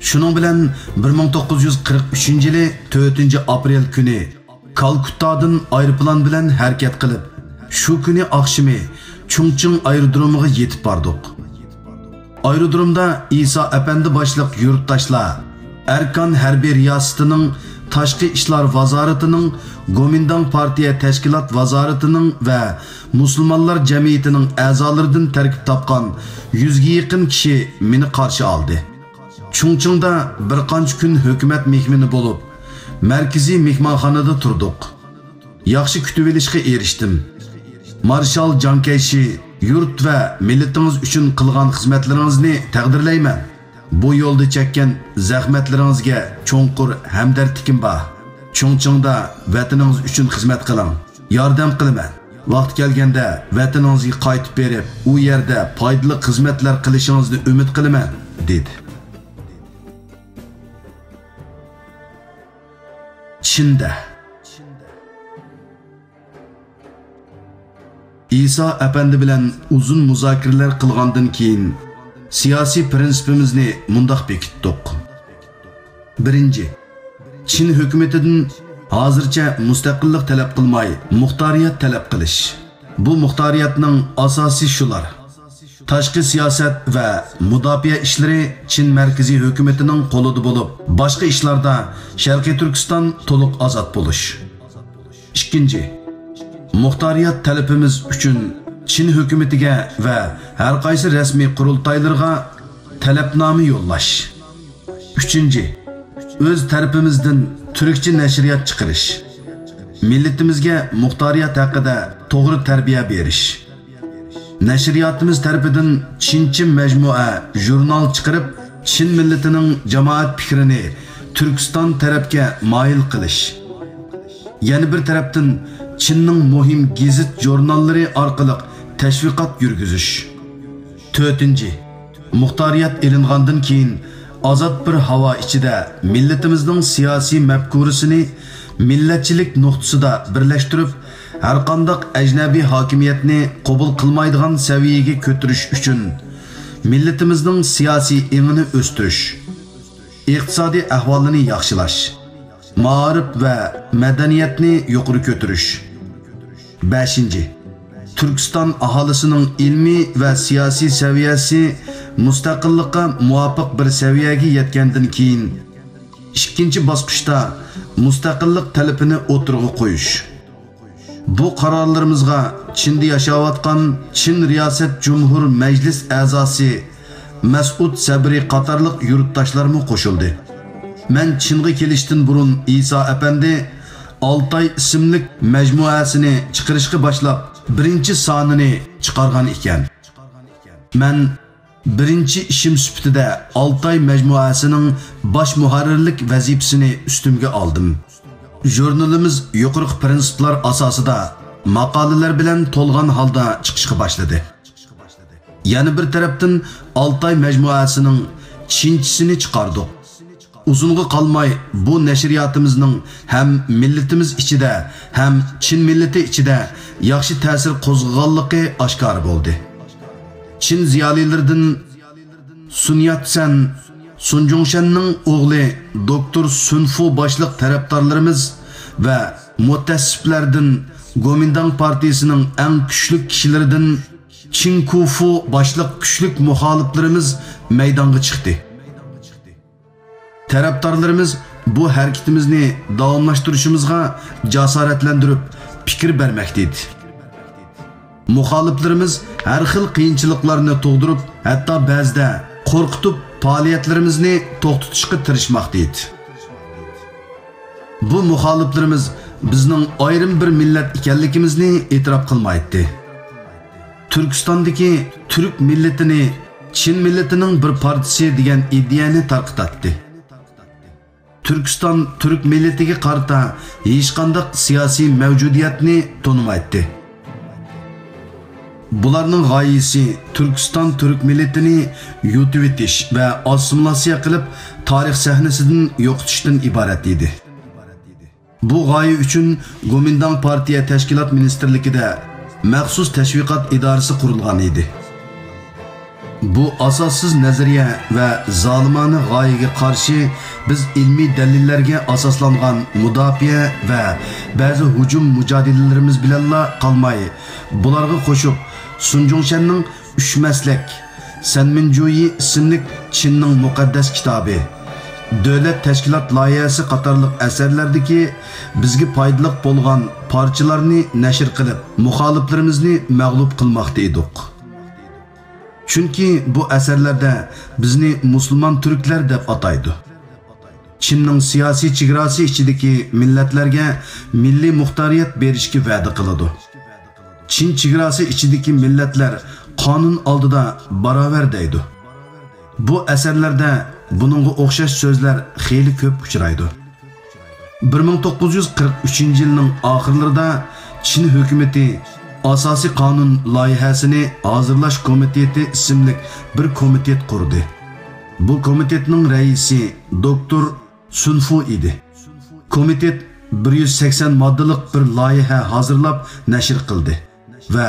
شۇنىڭ بىلەن بىر مىڭ توققۇز يۈز قىرىق ئۈچىنچى يىلى تۆتىنچى ئاپرېل كۈنى كالكۇتتادىن ئايروپىلان بىلەن ھەرىكەت قىلىپ، شۇ كۈنى ئاخشىمى چۇڭچىڭ ئايرودرومىغا يېتىپ باردۇق. ئايرودرومدا ئىسا ئەپەندى باشلىق يۇرتداشلار ئەركان ھەربىي رىياسىتىنىڭ، تاشقى ئىشلار ۋازارىتىنىڭ، گومىنداڭ پارتىيە تەشكىلات ۋازارىتىنىڭ ۋە مۇسۇلمانلار جەمئىيىتىنىڭ ئەزالىرىدىن تەركىب تاپقان يۈزگە يېقىن كىشى مېنى قارشى ئالدى. چۇڭچىڭدا بىر قانچە كۈن ھۆكۈمەت مېھمىنى بولۇپ، مەركىزىي مېھمانخانىدا تۇردۇق. ياخشى كۈتۈۋېلىشقا ئېرىشتىم. مارشال جاڭ كەيشى يۇرت ۋە مىللىتىڭىز ئۈچۈن قىلغان خىزمەتلىرىڭىزنى تەقدىرلەيمەن. بۇ يولدا چەككەن زەخمەتلىرىڭىزگە چوڭقۇر ھەمدەردلىكىم بار. چۇڭچىڭدا ۋەتىنىڭىز ئۈچۈن خىزمەت قىلىڭ. ياردەم قىلىمەن. ۋاقتى كەلگەندە ۋەتىنىڭىزگە قايتىپ بېرىپ، ئۇ يەردە پايدىلىق خىزمەتلەر قىلىشىڭىزنى ئۈمىد قىلىمەن، دېدى. چىندە. ئىسا ئەپەندى بىلەن ئۇزۇن مۇزاكىرىلەر قىلغاندىن كېيىن، سىياسىي پىرىنسىپىمىزنى مۇنداق بېكىتتۇق. بىرىنچى، چىن ھۆكۈمىتىدىن ھازىرچە مۇستەقىللىق تەلەپ قىلماي، مۇختارىيەت تەلەپ قىلىش. بۇ مۇختارىيەتنىڭ ئاساسى شۇلار: تاشقى سىياسەت ۋە مۇداپىئە ئىشلىرى چىن مەركىزىي ھۆكۈمىتىنىڭ قولىدا بولۇپ، باشقا ئىشلاردا شەرقىي تۈركىستان تولۇق ئازاد بولۇش. ئىككىنچى، مۇختارىيەت تەلىپىمىز ئۈچۈن چىن ھۆكۈمىتىگە ۋە ھەرقايسى رەسمىي قۇرۇلتايلىرىغا تەلەپنامە يوللاش. ئۈچىنچى، ئۆز تەرىپىمىزدىن تۈركچە نەشرىيات چىقىرىش. مىللىتىمىزگە مۇختارىيەت ھەققىدە توغرا تەربىيە بېرىش. نەشرىياتىمىز تەرىپىدىن چىنچى مەجمۇئە، ژۇرنال چىقىرىپ، چىن مىللىتىنىڭ جامائەت پىكرىنى تۈركىستان تەرەپكە مايىل قىلىش. يەنە بىر تەرەپتىن، چىننىڭ مۇھىم گېزىت-ژۇرناللىرى ئارقىلىق تەشۋىقات يۈرگۈزۈش. تۆتىنچى، مۇختارىيەت ئېلىنغاندىن كېيىن، ئازاد بىر ھاۋا ئىچىدە مىللىتىمىزنىڭ سىياسىي مەپكۇرىسىنى مىللەتچىلىك نۇقتىسىدا بىرلەشتۈرۈپ، ھەرقانداق ئەجنەبىي ھاكىمىيەتنى قوبۇل قىلمايدىغان سەۋىيەگە كۆتۈرۈش ئۈچۈن، مىللىتىمىزنىڭ سىياسىي ئېڭىنى ئۆستۈرۈش، ئىقتىسادىي ئەھۋالىنى ياخشىلاش، مائارىپ ۋە مەدەنىيەتنى يۇقىرى كۆتۈرۈش. بەشىنچى، تۈركىستان ئاھالىسىنىڭ ئىلمىي ۋە سىياسىي سەۋىيەسى مۇستەقىللىققا مۇۋاپىق بىر سەۋىيەگە يەتكەندىن كېيىن، ئىككىنچى باسقۇچتا مۇستەقىللىق تەلىپىنى ئوتتۇرىغا قويۇش. بۇ قارارلىرىمىزغا چىندا ياشاۋاتقان چىن رىياسەت جۇمھۇر مەجلىس ئەزاسى مەسئۇد سەبرى قاتارلىق يۇرتداشلارمۇ قوشۇلدى. مەن چىنغا كېلىشتىن بۇرۇن ئىسا ئەپەندى ئالتاي ئىسىملىك مەجمۇئەسىنى چىقىرىشقا باشلاپ، بىرىنچى سانىنى چىقارغان ئىكەن. مەن بىرىنچى ئىشىم سۈپىتىدە ئالتاي مەجمۇئەسىنىڭ باش مۇھەررىرلىك ۋەزىپىسىنى ئۈستۈمگە ئالدىم. ژۇرنىلىمىز يۇقىرىقى پىرىنسىپلار ئاساسىدا ماقالىلەر بىلەن تولغان ھالدا چىقىشقا باشلىدى. يەنە بىر تەرەپتىن، ئالتاي مەجمۇئەسىنىڭ چىنچىسىنى چىقاردۇق. ئۇزۇنغا قالماي، بۇ نەشرىياتىمىزنىڭ ھەم مىللىتىمىز ئىچىدە، ھەم چىن مىللىتى ئىچىدە ياخشى تەسىر قوزغىغانلىقى ئاشكارا بولدى. چىن زىيالىيلىرىدىن سۇن يات سەن، سۇن جۇڭشەننىڭ ئوغلى دوكتور سۇن فۇ باشلىق تەرەپدارلىرىمىز ۋە مۇتەئەسسىپلەردىن گومىنداڭ پارتىيىسىنىڭ ئەڭ كۈچلۈك كىشىلىرىدىن چىڭ كۇفۇ باشلىق كۈچلۈك مۇخالىپلىرىمىز مەيدانغا چىقتى. تەرەپدارلىرىمىز بۇ ھەرىكىتىمىزنى داۋاملاشتۇرۇشىمىزغا جاسارەتلەندۈرۈپ، پىكىر بەرمەكتە ئىدى. مۇخالىپلىرىمىز ھەر خىل قىيىنچىلىقلارنى تۇغدۇرۇپ، ھەتتا بەزىدە قورقۇتۇپ، پائالىيەتلىرىمىزنى توختىتىشقا تىرىشماقتا ئىدى. بۇ مۇخالىپلىرىمىز بىزنىڭ ئايرىم بىر مىللەت ئىكەنلىكىمىزنى ئېتىراپ قىلمايتتى. تۈركىستاندىكى تۈرك مىللىتىنى چىن مىللىتىنىڭ بىر پارچىسى دېگەن ئىدىيەنى تارقىتاتتى. تۈركىستان تۈرك مىللىتىگە قارىتا ھېچقانداق سىياسىي مەۋجۇدىيەتنى تونۇمايتتى. بۇلارنىڭ غايىسى تۈركىستان تۈرك مىللىتىنى يۇتۇۋېتىش ۋە ئاسسىمىلياتسىيە قىلىپ، تارىخ سەھنىسىدىن يوقىتىشتىن ئىبارەت ئىدى. بۇ غايە ئۈچۈن گومىنداڭ پارتىيە تەشكىلات مىنىستىرلىكىدە مەخسۇس تەشۋىقات ئىدارىسى قۇرۇلغان ئىدى. بۇ ئاساسسىز نەزەرىيە ۋە زالىمانە غايىگە قارشى بىز ئىلمىي دەلىللەرگە ئاساسلانغان مۇداپىئە ۋە بەزى ھۇجۇم مۇجادىلىلىرىمىز بىلەنلا قالماي، بۇلارغا قوشۇپ سۇن جۇڭشەننىڭ ئۈچ مەسلەك، سەنمىنجۇيى ئىسىملىك چىننىڭ مۇقەددەس كىتابى، دۆلەت تەشكىلات لايىھەسى قاتارلىق ئەسەرلەردىكى بىزگە پايدىلىق بولغان پارچىلارنى نەشر قىلىپ، مۇخالىپلىرىمىزنى مەغلۇپ قىلماقتا ئىدۇق. چۈنكى بۇ ئەسەرلەردە بىزنى مۇسۇلمان تۈركلەر دەپ ئاتايدۇ. چىننىڭ سىياسىي چېگراسى ئىچىدىكى مىللەتلەرگە مىللىي مۇختارىيەت بېرىشكە ۋەدە قىلىدۇ. چىن چېگراسى ئىچىدىكى مىللەتلەر قانۇن ئالدىدا باراۋەر دەيدۇ. بۇ ئەسەرلەردە بۇنىڭغا ئوخشاش سۆزلەر خېلى كۆپ ئۇچرايدۇ. بىر مىڭ توققۇز يۈز قىرىق ئۈچىنچى يىلنىڭ ئاخىرلىرىدا چىن ھۆكۈمىتى ئاساسىي قانۇن لايىھەسىنى ھازىرلاش كومىتېتى ئىسىملىك بىر كومىتېت قۇردى. بۇ كومىتېتنىڭ رەئىسى دوكتور سۇنفۇ ئىدى. كومىتېت بىر يۈز سەكسەن ماددىلىق بىر لايىھە ھازىرلاپ نەشر قىلدى ۋە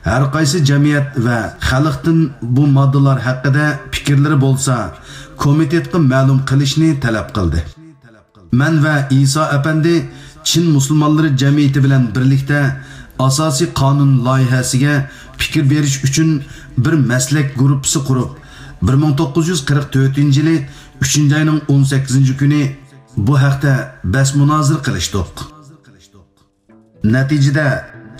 ھەر قايسى جەمئىيەت ۋە خەلقتىن بۇ ماددىلار ھەققىدە پىكىرلىرى بولسا، كومىتېتقا مەلۇم قىلىشنى تەلەپ قىلدى. مەن ۋە ئىسا ئەپەندى چىن مۇسۇلمانلىرى جەمئىيىتى بىلەن بىرلىكتە ئاساسىي قانۇن لايىھەسىگە پىكىر بېرىش ئۈچۈن بىر مەسلەك گۇرۇپپىسى قۇرۇپ، بىر مىڭ توققۇز يۈز قىرىق تۆتىنچى يىلى ئۈچىنچى ئاينىڭ ئون سەككىزىنچى كۈنى بۇ ھەقتە بەس-مۇنازىرە قىلىشتۇق. نەتىجىدە،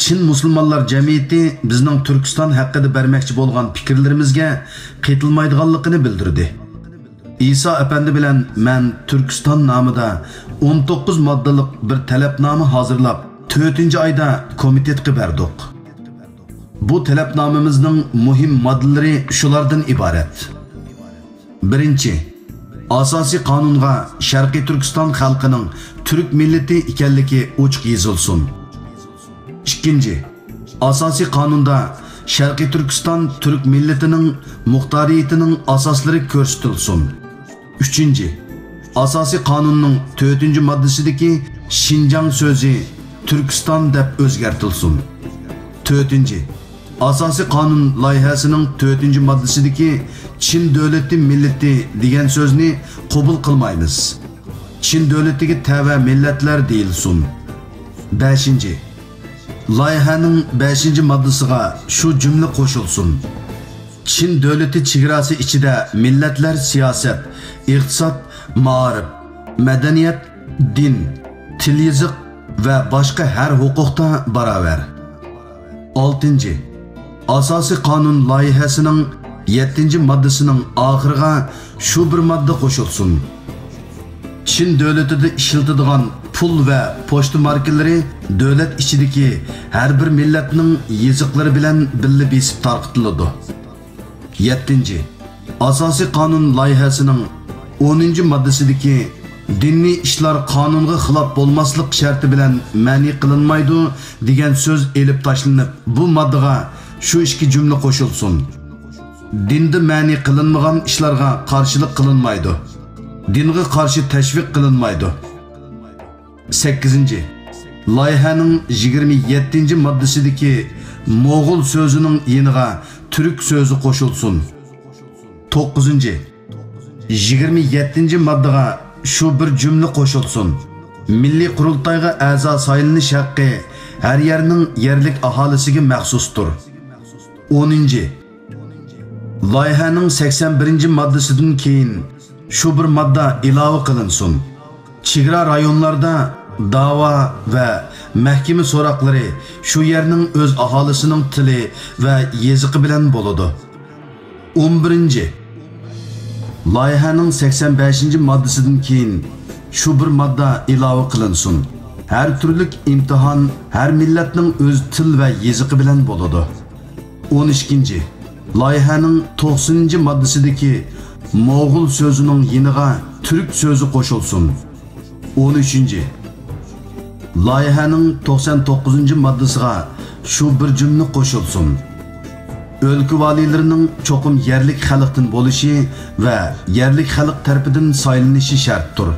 چىن مۇسۇلمانلار جەمئىيىتى بىزنىڭ تۈركىستان ھەققىدە بەرمەكچى بولغان پىكىرلىرىمىزگە قېتىلمايدىغانلىقىنى بىلدۈردى. ئىسا ئەپەندى بىلەن مەن تۈركىستان نامىدا ئون توققۇز ماددىلىق بىر تەلەپنامە ھازىرلاپ، تۆتىنچى ئايدا كومىتېتقا بەردۇق. بۇ تەلەپنامىمىزنىڭ مۇھىم ماددىلىرى شۇلاردىن ئىبارەت. بىرىنچى، ئاساسىي قانۇنغا شەرقىي تۈركىستان خەلقىنىڭ تۈرك مىللىتى ئىكەنلىكى ئوچۇق يېزىلسۇن. ئىككىنچى، ئاساسىي قانۇندا شەرقىي تۈركىستان تۈرك مىللىتىنىڭ مۇختارىيىتىنىڭ ئاساسلىرى كۆرسىتىلسۇن. ئۈچىنچى، ئاساسىي قانۇننىڭ تۆتىنچى ماددىسىدىكى شىنجاڭ سۆزى تۈركىستان دەپ ئۆزگەرتىلسۇن. تۆتىنچى، ئاساسىي قانۇن لايىھەسىنىڭ تۆتىنچى ماددىسىدىكى چىن دۆلىتى مىللىتى دېگەن سۆزنى قوبۇل قىلمايمىز. چىن دۆلىتىگە تەۋە مىللەتلەر دېيىلسۇن. بەشىنچى، لايىھەنىڭ بەشىنچى ماددىسىغا شۇ جۈملە قوشۇلسۇن: چىن دۆلىتى چېگراسى ئىچىدە مىللەتلەر سىياسەت، ئىقتىساد، مائارىپ، مەدەنىيەت، دىن، تىل-يېزىق ۋە باشقا ھەر ھوقۇقتا باراۋەر. ئالتىنچى، ئاساسىي قانۇن لايىھەسىنىڭ يەتتىنچى ماددىسىنىڭ ئاخىرىغا شۇ بىر ماددا قوشۇلسۇن: چىن دۆلىتىدە ئىشلىتىدىغان پۇل ۋە پوچتا ماركىلىرى دۆلەت ئىچىدىكى ھەر بىر مىللەتنىڭ يېزىقلىرى بىلەن بىللە بېسىپ تارقىتىلىدۇ. يەتتىنچى، ئاساسىي قانۇن لايىھەسىنىڭ ئونىنچى ماددىسىدىكى دىنىي ئىشلار قانۇنغا خىلاپ بولماسلىق شەرتى بىلەن مەنئى قىلىنمايدۇ دېگەن سۆز ئېلىپ تاشلىنىپ، بۇ ماددىغا شۇ ئىككى جۈملە قوشۇلسۇن: دىندا مەنئى قىلىنمىغان ئىشلارغا قارشىلىق قىلىنمايدۇ. دىنغا قارشى تەشۋىق قىلىنمايدۇ. سەككىزىنچى، لايىھەنىڭ يىگىرمە يەتتىنچى ماددىسىدىكى موغۇل سۆزىنىڭ يېنىغا تۈرك سۆزى قوشۇلسۇن. توققۇزىنچى، يىگىرمە يەتتىنچى ماددىغا شۇ بىر جۈملە قوشۇلسۇن: مىللىي قۇرۇلتايغا ئەزا سايلىنىش ھەققى ھەر يەرنىڭ يەرلىك ئاھالىسىگە مەخسۇستۇر. ئونىنچى، لايىھەنىڭ سەكسەن بىرىنچى ماددىسىدىن كېيىن شۇ بىر ماددا ئىلاۋە قىلىنسۇن: چېگرا رايونلاردا داۋا ۋە مەھكىمە سوراقلىرى شۇ يەرنىڭ ئۆز ئاھالىسىنىڭ تىلى ۋە يېزىقى بىلەن بولىدۇ. ئون بىرىنچى، لايىھەنىڭ سەكسەن بەشىنچى ماددىسىدىن كېيىن شۇ بىر ماددا ئىلاۋە قىلىنسۇن: ھەر تۈرلۈك ئىمتىھان ھەر مىللەتنىڭ ئۆز تىل ۋە يېزىقى بىلەن بولىدۇ. ئون ئىككىنچى، لايىھەنىڭ توقسىنىنچى ماددىسىدىكى موغۇل سۆزىنىڭ يېنىغا تۈرك سۆزى قوشۇلسۇن. ئون ئۈچىنچى، لايىھەنىڭ توقسان توققۇزىنچى ماددىسىغا شۇ بىر جۈملە قوشۇلسۇن: ئۆلكە ۋالىيلىرىنىڭ چوقۇم يەرلىك خەلقتىن بولۇشى ۋە يەرلىك خەلق تەرىپىدىن سايلىنىشى شەرتتۇر.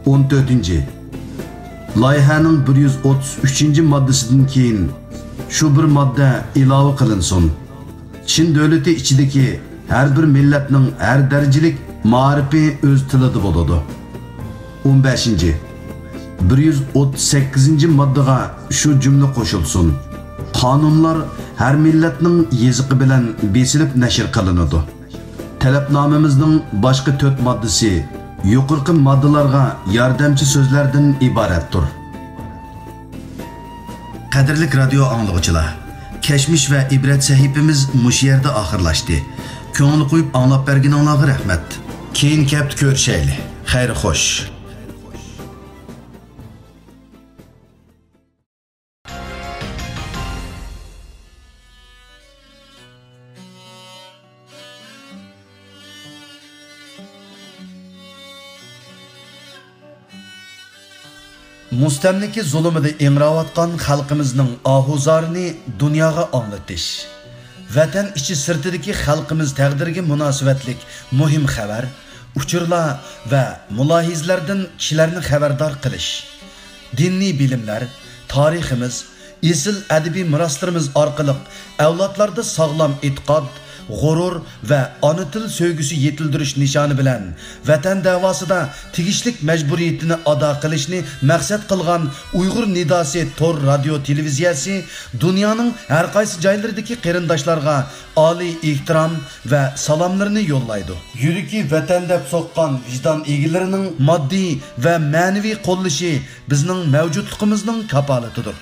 ئون تۆتىنچى، لايىھەنىڭ بىر يۈز ئوتتۇز ئۈچىنچى ماددىسىدىن كېيىن شۇ بىر ماددا ئىلاۋە قىلىنسۇن: چىن دۆلىتى ئىچىدىكى ھەر بىر مىللەتنىڭ ھەر دەرىجىلىك مائارىپى ئۆز تىلىدا بولىدۇ. ئون بەشىنچى، بىر يۈز ئوتتۇز سەككىزىنچى ماددىغا شۇ جۈملە قوشۇلسۇن: قانۇنلار ھەر مىللەتنىڭ يېزىقى بىلەن بېسىلىپ نەشر قىلىنىدۇ. تەلەپنامىمىزنىڭ باشقا تۆت ماددىسى يۇقىرىقى ماددىلارغا ياردەمچى سۆزلەردىن ئىبارەتتۇر. قەدىرلىك رادىيو ئاڭلىغۇچىلار، كەچمىش ۋە ئىبرەت سەھىپىمىز مۇشۇ يەردە ئاخىرلاشتى. كۆڭۈل قويۇپ ئاڭلاپ بەرگىنىڭلارغا رەھمەت. كېيىنكى ھەپتە كۆرۈشەيلى. خەير خوش. مۇستەملىكە زۇلۇمىدا ئىڭراۋاتقان خەلقىمىزنىڭ ئاھۇزارىنى دۇنياغا ئاڭلىتىش، ۋەتەن ئىچى سىرتىدىكى خەلقىمىز تەقدىرىگە مۇناسىۋەتلىك مۇھىم خەۋەر، ئۇچۇرلار ۋە مۇلاھىزىلەردىن كىشىلەرنى خەۋەردار قىلىش، دىنىي بىلىملەر، تارىخىمىز، ئېسىل ئەدەبىي مىراسلىرىمىز ئارقىلىق ئەۋلادلاردا ساغلام ئېتىقاد، غۇرۇر ۋە ئانا تىل سۆيگۈسى يېتىلدۈرۈش نىشانى بىلەن، ۋەتەن دەۋاسىدا تېگىشلىك مەجبۇرىيىتىنى ئادا قىلىشنى مەقسەت قىلغان ئۇيغۇر نىداسى تور رادىيو تېلېۋىزىيەسى دۇنيانىڭ ھەر قايسى جايلىرىدىكى قېرىنداشلارغا ئالىي ئېھتىرام ۋە سالاملىرىنى يوللايدۇ. يۈرىكى ۋەتەن دەپ سوققان ۋىجدان ئىگىلىرىنىڭ ماددىي ۋە مەنىۋى قوللىشى بىزنىڭ مەۋجۇتلۇقىمىزنىڭ كاپالىتىدۇر.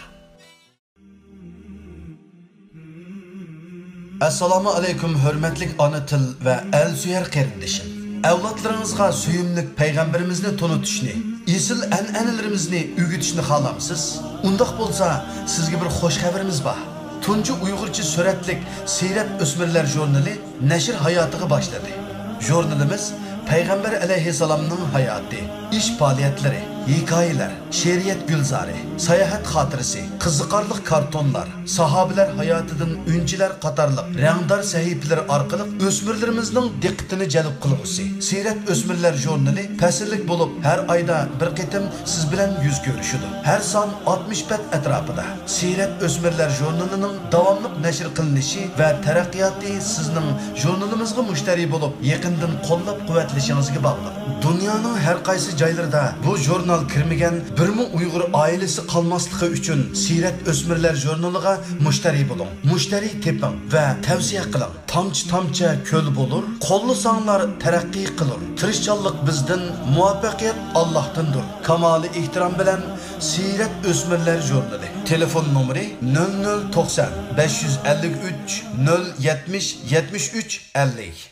ئەسسالامۇ ئەلەيكۇم، ھۆرمەتلىك ئانا تىل ۋە ئەل سۆيەر قېرىندىشىم. ئەۋلادلىرىڭىزغا سۆيۈملۈك پەيغەمبىرىمىزنى تونۇتۇشنى، ئېسىل ئەنئەنىلىرىمىزنى ئۆگىتىشنى خالامسىز؟ ئۇنداق بولسا، سىزگە بىر خوش خەۋىرىمىز بار. تۇنجى ئۇيغۇرچە سۈرەتلىك سىيرەت ئۆسمۈرلەر ژۇرنىلى نەشر ھاياتىغا باشلىدى. ژۇرنىلىمىز پەيغەمبەر ئەلەيھىسسالامنىڭ ھاياتى، ئىش پائالىيەتلىرى، ھېكايىلەر، شېئىرىيەت گۈلزارى، ساياھەت خاتىرىسى، قىزىقارلىق كارتونلار، ساھابىلەر ھاياتىدىن ئۈنچىلەر قاتارلىق رەڭدار سەھىپىلىرى ئارقىلىق ئۆسمۈرلىرىمىزنىڭ دىققىتىنى جەلپ قىلغۇسى. سىيرەت ئۆسمۈرلەر ژۇرنىلى پەسىللىك بولۇپ، ھەر ئايدا بىر قېتىم سىز بىلەن يۈز كۆرۈشىدۇ. ھەر سان ئاتمىش بەت ئەتراپىدا. سىيرەت ئۆسمۈرلەر ژۇرنىلىنىڭ داۋاملىق نەشر قىلىنىشى ۋە تەرەققىياتى سىزنىڭ ژۇرنىلىمىزغا مۇشتەرى بولۇپ، يېقىندىن قوللاپ-قۇۋۋەتلىشىڭىزگە باغلىق. دۇنيانىڭ ھەر قايسى جايلىرىدا بۇ ژۇرنال كىرمىگەن بىرمۇ ئۇيغۇر ئائىلىسى قالماسلىقى ئۈچۈن سىيرەت ئۆسمۈرلەر ژۇرنىلىغا مۇشتەرى بولۇڭ. مۇشتەرى تېپىڭ ۋە تەۋسىيە قىلىڭ. تامچە-تامچە كۆل بولۇر، قوللىساڭلار تەرەققىي قىلۇر. تىرىشچانلىق بىزدىن، مۇۋەپپەقىيەت ئاللاھتىندۇر. كامالىي ئېھتىرام بىلەن، سىيرەت ئۆسمۈرلەر ژۇرنىلى. تېلېفون نومۇرى: نۆل نۆل توقسان، بەش يۈز ئەللىك ئۈچ، نۆل يەتمىش، يەتمىش ئۈچ، ئەللىك.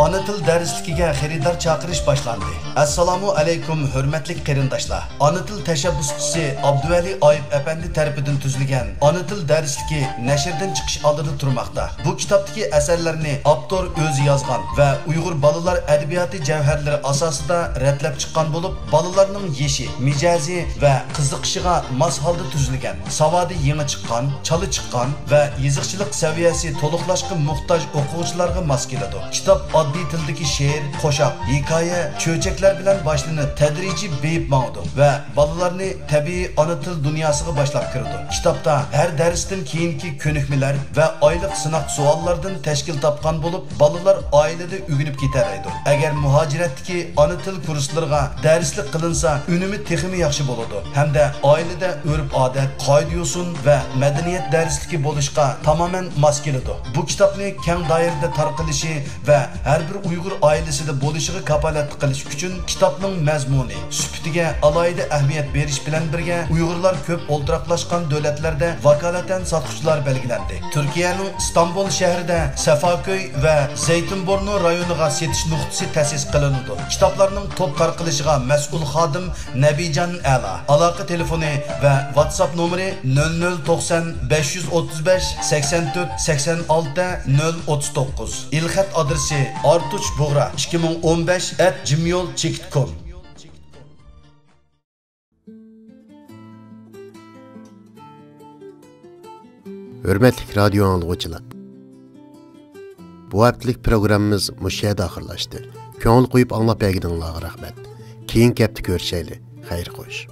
ئانا تىل دەرسلىكىگە خېرىدار چاقىرىش باشلاندى. ئەسسالامۇ ئەلەيكۇم، ھۆرمەتلىك قېرىنداشلار! ئانا تىل تەشەببۇسچىسى ئابدۇۋەلى ئايۇپ ئەپەندى تەرىپىدىن تۈزۈلگەن ئانا تىل دەرسلىكى نەشردىن چىقىش ئالدىدا تۇرماقتا. بۇ كىتابتىكى ئەسەرلەرنى ئاپتور ئۆزى يازغان ۋە ئۇيغۇر بالىلار ئەدەبىياتى جەۋھەرلىرى ئاساسىدا رەتلەپ چىققان بولۇپ، بالىلارنىڭ يېشى، مىجەزى ۋە قىزىقىشىغا ماس ھالدا تۈزۈلگەن، ساۋادى يېڭى چىققان، چالا چىققان ۋە يېزىقچىلىق سەۋىيەسى تولۇقلاشقا موھتاج ئوقۇغۇچىلارغا ماس كېلىدۇ. كىتاب ئاددىي تىلدىكى شېئىر، قوشاق، ھېكايە، چۆچەكلەر بىلەن باشلىنىپ، تەدرىجىي بېيىپ ماڭىدۇ ۋە بالىلارنى تەبىئىي ئانا تىل دۇنياسىغا باشلاپ كىرىدۇ. كىتابتا ھەر دەرستىن كېيىنكى كۆنۈكمىلەر ۋە ئايلىق سىناق سوئاللاردىن تەشكىل تاپقان بولۇپ، بالىلار ئائىلىدە ئۆگىنىپ كېتەلەيدۇ. ئەگەر مۇھاجىرەتتىكى ئانا تىل كۇرسلىرىغا دەرسلىك قىلىنسا، ئۈنۈمى تېخىمۇ ياخشى بولىدۇ ھەمدە ئائىلىدە ئۆرپ-ئادەت، قائىدە-يوسۇن ۋە مەدەنىيەت دەرسلىكى بولۇشقا تامامەن ماس كېلىدۇ. بۇ كىتابنى كەڭ دائىرىدە تارقىلىشى ۋە ھەر بىر ئۇيغۇر ئائىلىسىدە بولۇشىغا كاپالەتلىك قىلىش ئۈچۈن كىتابنىڭ مەزمۇنى، سۈپىتىگە ئالاھىدە ئەھمىيەت بېرىش بىلەن بىرگە، ئۇيغۇرلار كۆپ ئولتۇراقلاشقان دۆلەتلەردە ۋاكالىتەن ساتقۇچىلار بەلگىلەندى. تۈركىيەنىڭ ئىستانبۇل شەھىرىدە سەفاكۆي ۋە زەيتىنبۇرنۇ رايونىغا سېتىش نۇقتىسى تەسىس قىلىنىدۇ. كىتابلارنىڭ توپ تارقىلىشىغا مەسئۇل خادىم نەبىجان ئەلا. ئالاقە تېلېفونى ۋە ۋاتساپ نومۇرى: نۆل نۆل توقسان، بەش يۈز ئوتتۇز بەش، سەكسەن تۆت، سەكسەن ئالتە، نۆل ئوتتۇز توققۇز. ئېلخەت ئادرېسى: ئارتۇچ بۇغرا، ئىككى مىڭ ئون بەش ئەت جىمېيل چېكىت كوم. ھۆرمەتلىك رادىيو ئاڭلىغۇچىلار! بۇ ھەپتىلىك پروگراممىمىز مۇشۇ يەردە ئاخىرلاشتى. كۆڭۈل قويۇپ ئاڭلاپ بەرگىنىڭلارغا رەھمەت. كېيىنكى ھەپتە كۆرۈشەيلى. خەير خوش.